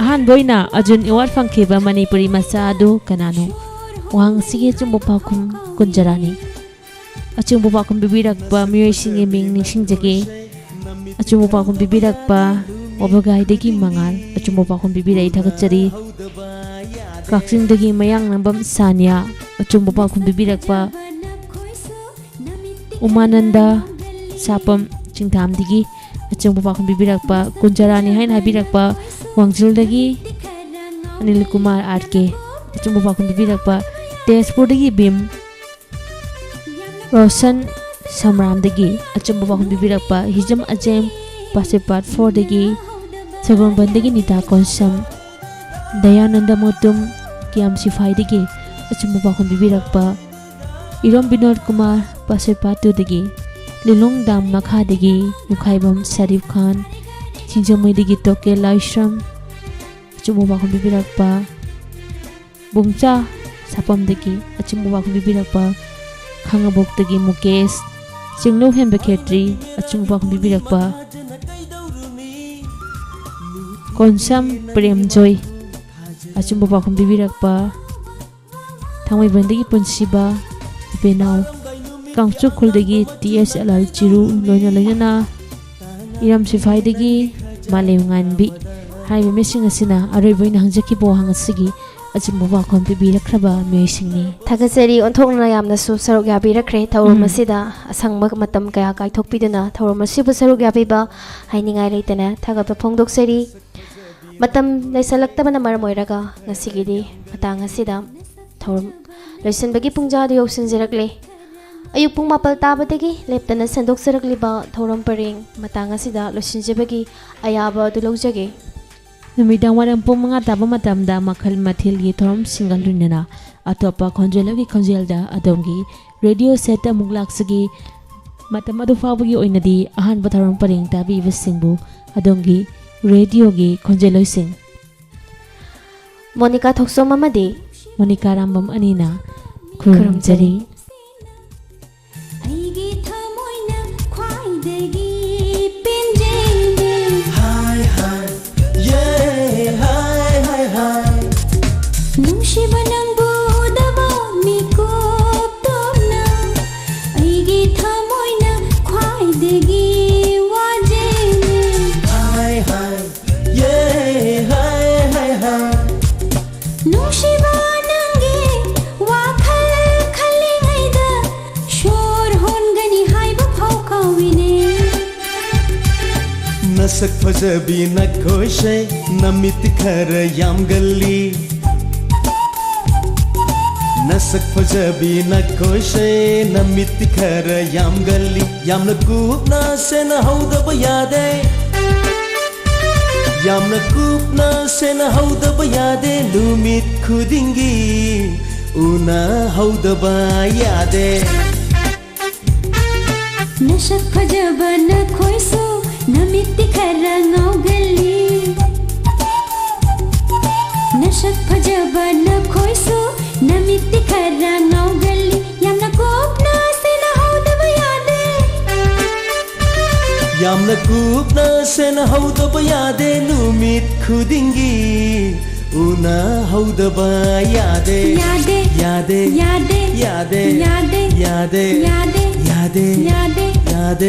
ꯑꯍꯥꯟꯕ ꯑꯣꯏꯅ ꯑꯔꯖꯨꯟ ꯑꯦꯋꯥꯔꯗ ꯐꯪꯈꯤꯕ ꯃꯅꯤꯄꯨꯔꯤ ꯃꯆꯥ ꯑꯗꯨ ꯀꯅꯥꯅꯣ? ꯋꯥꯍꯪ ꯑꯁꯤꯒꯤ ꯑꯆꯨꯝꯕ ꯄꯥꯎꯈꯨꯝ ꯀꯨꯟꯖꯔꯥꯅꯤ꯫ ꯑꯆꯨꯝꯕ ꯄꯥꯎꯈꯨꯝ ꯄꯤꯕꯤꯔꯛꯄ ꯃꯤꯑꯣꯏꯁꯤꯡꯒꯤ ꯃꯤꯡ ꯅꯤꯡꯁꯤꯡꯖꯒꯦ꯫ ꯑꯆꯨꯝꯕ ꯄꯥꯎꯈꯨꯝ ꯄꯤꯕꯤꯔꯛꯄ ꯋꯥꯕꯒꯥꯏꯗꯒꯤ ꯃꯉꯥꯜ꯫ ꯑꯆꯨꯝꯕ ꯄꯥꯎꯈꯨꯝ ꯄꯤꯕꯤꯔꯛꯏ, ꯊꯥꯒꯠꯆꯔꯤ꯫ ꯀꯛꯆꯤꯡꯗꯒꯤ ꯃꯌꯥꯡꯂꯝꯕꯝ ꯁꯥꯅꯤꯌꯥ꯫ ꯑꯆꯨꯝꯕ ꯄꯥꯎꯈꯨꯝ ꯄꯤꯕꯤꯔꯛꯄ ꯎꯃꯥꯅꯟꯗ ꯁꯥꯄꯝ ꯆꯤꯡꯊꯥꯝꯗꯒꯤ꯫ ꯑꯆꯨꯝꯕ ꯄꯥꯎꯈꯨꯝ ꯄꯤꯕꯤꯔꯛꯄ ꯀꯨꯟꯖꯔꯥꯅꯤ ꯍꯥꯏꯅ ꯍꯥꯏꯕꯤꯔꯛꯄ ꯋꯥꯡꯖꯤꯜꯗꯒꯤ ꯑꯅꯤꯜ ꯀꯨꯃꯥꯔ ꯑꯥꯔ ꯀꯦ꯫ ꯑꯆꯨꯝꯕ ꯄꯥꯎꯈꯨꯝ ꯄꯤꯕꯤꯔꯛꯄ ꯇꯦꯖꯄꯨꯔꯗꯒꯤ ꯕꯤꯝ ꯔꯣꯁꯟ ꯁꯝꯔꯥꯝꯗꯒꯤ꯫ ꯑꯆꯨꯝꯕ ꯄꯥꯎꯈꯨꯝ ꯄꯤꯕꯤꯔꯛꯄ ꯍꯤꯖꯝ ꯑꯖꯦꯝ ꯄꯥꯁꯦꯄꯥꯠ ꯐꯣꯔꯗꯒꯤ꯫ ꯁꯒꯣꯜꯕꯟꯗꯒꯤ ꯅꯤꯇꯥ ꯀꯣꯟꯁꯝ꯫ ꯗꯌꯥꯅꯟꯗ ꯃꯣꯇꯨꯝ ꯀꯤꯌꯥꯝ ꯁꯤꯐꯥꯏꯗꯒꯤ꯫ ꯑꯆꯨꯝꯕ ꯄꯥꯎꯈꯨꯝ ꯄꯤꯕꯤꯔꯛꯄ ꯏꯔꯣꯝ ꯕꯤꯅꯣꯗ ꯀꯨꯃꯥꯔ ꯄꯥꯁꯦꯄꯥꯠ ꯇꯨꯗꯒꯤ꯫ ꯂꯤꯂꯣꯡ ꯗꯥꯝ ꯃꯈꯥꯗꯒꯤ ꯃꯨꯈꯥꯏꯕꯝ ꯁꯔꯤꯐ ꯈꯥꯟ꯫ ꯁꯤꯡꯖꯃꯩꯗꯒꯤ ꯇꯣꯀꯦ ꯂꯥꯏꯁ꯭ꯔꯝ꯫ ꯑꯆꯨꯝꯕ ꯄꯥꯎꯈꯨꯝ ꯄꯤꯕꯤꯔꯛꯄ ꯕꯨꯡꯆꯥ ꯁꯥꯄꯝꯗꯒꯤ꯫ ꯑꯆꯨꯝꯕ ꯄꯥꯎꯈꯨꯝ ꯄꯤꯕꯤꯔꯛꯄ ꯈꯥꯉꯕꯣꯛꯇꯒꯤ ꯃꯨꯀꯦꯁ꯫ ꯆꯤꯡꯂꯧ ꯍꯦꯟꯕ ꯈꯦꯇ꯭ꯔꯤ꯫ ꯑꯆꯨꯝꯕ ꯄꯥꯎꯈꯨꯝ ꯄꯤꯕꯤꯔꯛꯄ ꯀꯣꯟꯁꯝ ꯄ꯭ꯔꯦꯝꯖꯣꯏ꯫ ꯑꯆꯨꯝꯕ ꯄꯥꯎꯈꯨꯝ ꯄꯤꯕꯤꯔꯛꯄ ꯊꯥꯡꯃꯩꯕꯟꯗꯒꯤ ꯄꯨꯟꯁꯤꯕ꯫ ꯄꯦꯅꯥꯎ, ꯀꯥꯡꯆꯨ ꯈꯨꯜꯗꯒꯤ ꯇꯤ ꯑꯦꯁ ꯑꯦꯜ ꯑꯥꯔ ꯆꯤꯔꯨ, ꯂꯣꯏꯅ ꯂꯣꯏꯅꯅ ꯏꯔꯝ ꯁꯤꯐꯥꯏꯗꯒꯤ ꯃꯥꯂꯦꯝ ꯉꯥꯟꯕꯤ ꯍꯥꯏꯔꯤꯕ ꯃꯤꯁꯤꯡ ꯑꯁꯤꯅ ꯑꯔꯣꯏꯕ ꯑꯣꯏꯅ ꯍꯪꯖꯈꯤꯕ ꯋꯥꯍꯪ ꯑꯁꯤꯒꯤ ꯑꯆꯨꯝꯕ ꯄꯥꯎꯈꯨꯝ ꯄꯤꯕꯤꯔꯛꯈ꯭ꯔꯕ ꯃꯤꯑꯣꯏꯁꯤꯡꯅꯤ꯫ ꯊꯥꯒꯠꯆꯔꯤ꯫ ꯑꯣꯟꯊꯣꯛꯅ ꯌꯥꯝꯅꯁꯨ ꯁꯔꯨꯛ ꯌꯥꯕꯤꯔꯛꯈ꯭ꯔꯦ ꯊꯧꯔꯝ ꯎꯝ꯫ ꯑꯁꯤꯗ꯫ ꯑꯁꯪꯕ ꯃꯇꯝ ꯀꯌꯥ ꯀꯥꯏꯊꯣꯛꯄꯤꯗꯨꯅ ꯊꯧꯔꯝ ꯑꯁꯤꯕꯨ ꯁꯔꯨꯛ ꯌꯥꯕꯤꯕ ꯍꯥꯏꯅꯤꯡꯉꯥꯏ ꯂꯩꯇꯅ ꯊꯥꯒꯠꯄ ꯐꯣꯡꯗꯣꯛꯆꯔꯤ꯫ ꯃꯇꯝ ꯂꯩꯁꯜꯂꯛꯇꯕꯅ ꯃꯔꯝ ꯑꯣꯏꯔꯒ ꯉꯁꯤꯒꯤꯗꯤ ꯃꯇꯥꯡ ꯑꯁꯤꯗ ꯊꯧꯔꯝ ꯂꯣꯏꯁꯤꯟꯕꯒꯤ ꯄꯨꯡꯖꯥꯗꯨ ꯌꯧꯁꯤꯟꯖꯔꯛꯂꯦ꯫ ꯑꯌꯨꯛ ꯄꯨꯡ ꯃꯥꯄꯜ ꯇꯥꯕꯗꯒꯤ ꯂꯦꯞꯇꯅ ꯁꯟꯗꯣꯛꯆꯔꯛꯂꯤꯕ ꯊꯧꯔꯝ ꯄꯔꯦꯡ ꯃꯇꯥꯡ ꯑꯁꯤꯗ ꯂꯣꯏꯁꯤꯟꯖꯕꯒꯤ ꯑꯌꯥꯕ ꯑꯗꯨ ꯂꯧꯖꯒꯦ꯫ ꯅꯨꯃꯤꯗꯥꯡ ꯋꯥꯏꯔꯝ ꯄꯨꯡ ꯃꯉꯥ ꯇꯥꯕ ꯃꯇꯝꯗ ꯃꯈꯜ ꯃꯊꯦꯜꯒꯤ ꯊꯧꯔꯝꯁꯤꯡꯒ ꯂꯣꯏꯅꯅ ꯑꯇꯣꯞꯄ ꯈꯣꯟꯖꯦꯜ ꯑꯃꯒꯤ ꯈꯣꯟꯖꯦꯜꯗ ꯑꯗꯣꯝꯒꯤ ꯔꯦꯗꯤꯑꯣ ꯁꯦꯠꯇ ꯑꯃꯨꯛ ꯂꯥꯛꯆꯒꯦ꯫ ꯃꯇꯝ ꯑꯗꯨ ꯐꯥꯎꯕꯒꯤ ꯑꯣꯏꯅꯗꯤ ꯑꯍꯥꯟꯕ ꯊꯧꯔꯝ ꯄꯔꯦꯡ ꯇꯥꯕꯤꯕꯁꯤꯡꯕꯨ ꯑꯗꯣꯝꯒꯤ ꯔꯦꯗꯤꯑꯣꯒꯤ ꯈꯣꯟꯖꯦꯜꯂꯣꯏꯁꯤꯡ ꯃꯣꯅꯤꯀꯥ ꯊꯣꯛꯆꯣꯝ ꯑꯃꯗꯤ ꯃꯣꯅꯤꯀꯥ ꯔꯥꯝꯕꯝ ꯑꯅꯤꯅ ꯈꯨꯔꯨꯝꯖꯔꯤ꯫ ꯑꯩꯒꯤ ꯊꯃꯣꯏꯅ ꯈ꯭ꯋꯥꯏꯗꯒꯤ ꯄꯦꯟꯖꯩꯅꯦ꯫ ꯍꯥꯏ ꯍꯥꯏ, ꯌꯦ, ꯍꯥꯏ ꯍꯥꯏ ꯍꯥꯏ꯫ ꯅꯨꯡꯁꯤꯕ ꯅꯪꯕꯨ ꯎꯗꯕ ꯃꯤꯀꯨꯞꯇꯨꯝꯅ ꯑꯩꯒꯤ ꯊꯃꯣꯏꯅ ꯈ꯭ꯋꯥꯏꯗꯒꯤ ꯋꯥꯖꯩꯅꯦ꯫ ꯍꯥꯏ ꯍꯥꯏ, ꯌꯦ, ꯍꯥꯏ ꯍꯥꯏ ꯍꯥꯏ꯫ ꯅꯨꯡꯁꯤꯕ ꯅꯪꯒꯤ ꯋꯥꯈꯜ ꯈꯜꯂꯤꯉꯩꯗ ꯁꯣꯔ ꯍꯣꯟꯒꯅꯤ ꯍꯥꯏꯕ ꯐꯥꯎ ꯀꯥꯎꯏꯅꯦ꯫ ꯅꯁꯛ ꯐꯖꯕꯤ ꯅꯈꯣꯏꯁꯦ ꯅꯃꯤꯠꯇꯤ ꯈꯔ ꯌꯥꯝꯒꯜꯂꯤ꯫ ꯅꯁꯛ ꯐꯖꯕꯤ ꯅꯈꯣꯏꯁꯦ ꯅꯃꯤꯠꯇꯤ ꯈꯔ ꯌꯥꯝꯒꯜꯂꯤ꯫ ꯌꯥꯝꯅ ꯀꯨꯞꯅ ꯁꯦꯟꯅꯍꯧꯗꯕ ꯌꯥꯗꯦ꯫ ꯌꯥꯝꯅ ꯀꯨꯞꯅ ꯁꯦꯟꯅꯍꯧꯗꯕ ꯌꯥꯗꯦ꯫ ꯅꯨꯃꯤꯠ ꯈꯨꯗꯤꯡꯒꯤ ꯎꯅꯍꯧꯗꯕ ꯌꯥꯗꯦ꯫ ꯅꯁꯛ ꯐꯖꯕ ꯅꯈꯣꯏꯁꯨ ꯅꯃꯤꯠꯇꯤ ꯈꯔ ꯉꯥꯎꯒꯜꯂꯤ꯫ ꯅꯁꯛ ꯐꯖꯕ ꯅꯈꯣꯏꯁꯨ ꯅꯃꯤꯠꯇꯤ ꯈꯔ ꯉꯥꯎꯒꯜꯂꯤ꯫ ꯌꯥꯝꯅ ꯀꯨꯞꯅ ꯁꯦꯟꯅꯍꯧꯗꯕ ꯌꯥꯗꯦ꯫ ꯌꯥꯝꯅ ꯀꯨꯞꯅ ꯁꯦꯟꯅꯍꯧꯗꯕ ꯌꯥꯗꯦ꯫ ꯅꯨꯃꯤꯠ ꯈꯨꯗꯤꯡꯒꯤ ꯎꯅꯍꯧꯗꯕ ꯌꯥꯗꯦ꯫ ꯌꯥꯗꯦ꯫ ꯌꯥꯗꯦ꯫ ꯌꯥꯗꯦ꯫ ꯌꯥꯗꯦ꯫ ꯌꯥꯗꯦ꯫ ꯌꯥꯗꯦ꯫ ꯌꯥꯗꯦ꯫ ꯌꯥꯗꯦ꯫ ꯌꯥꯗꯦ꯫ ꯌꯥꯗꯦ꯫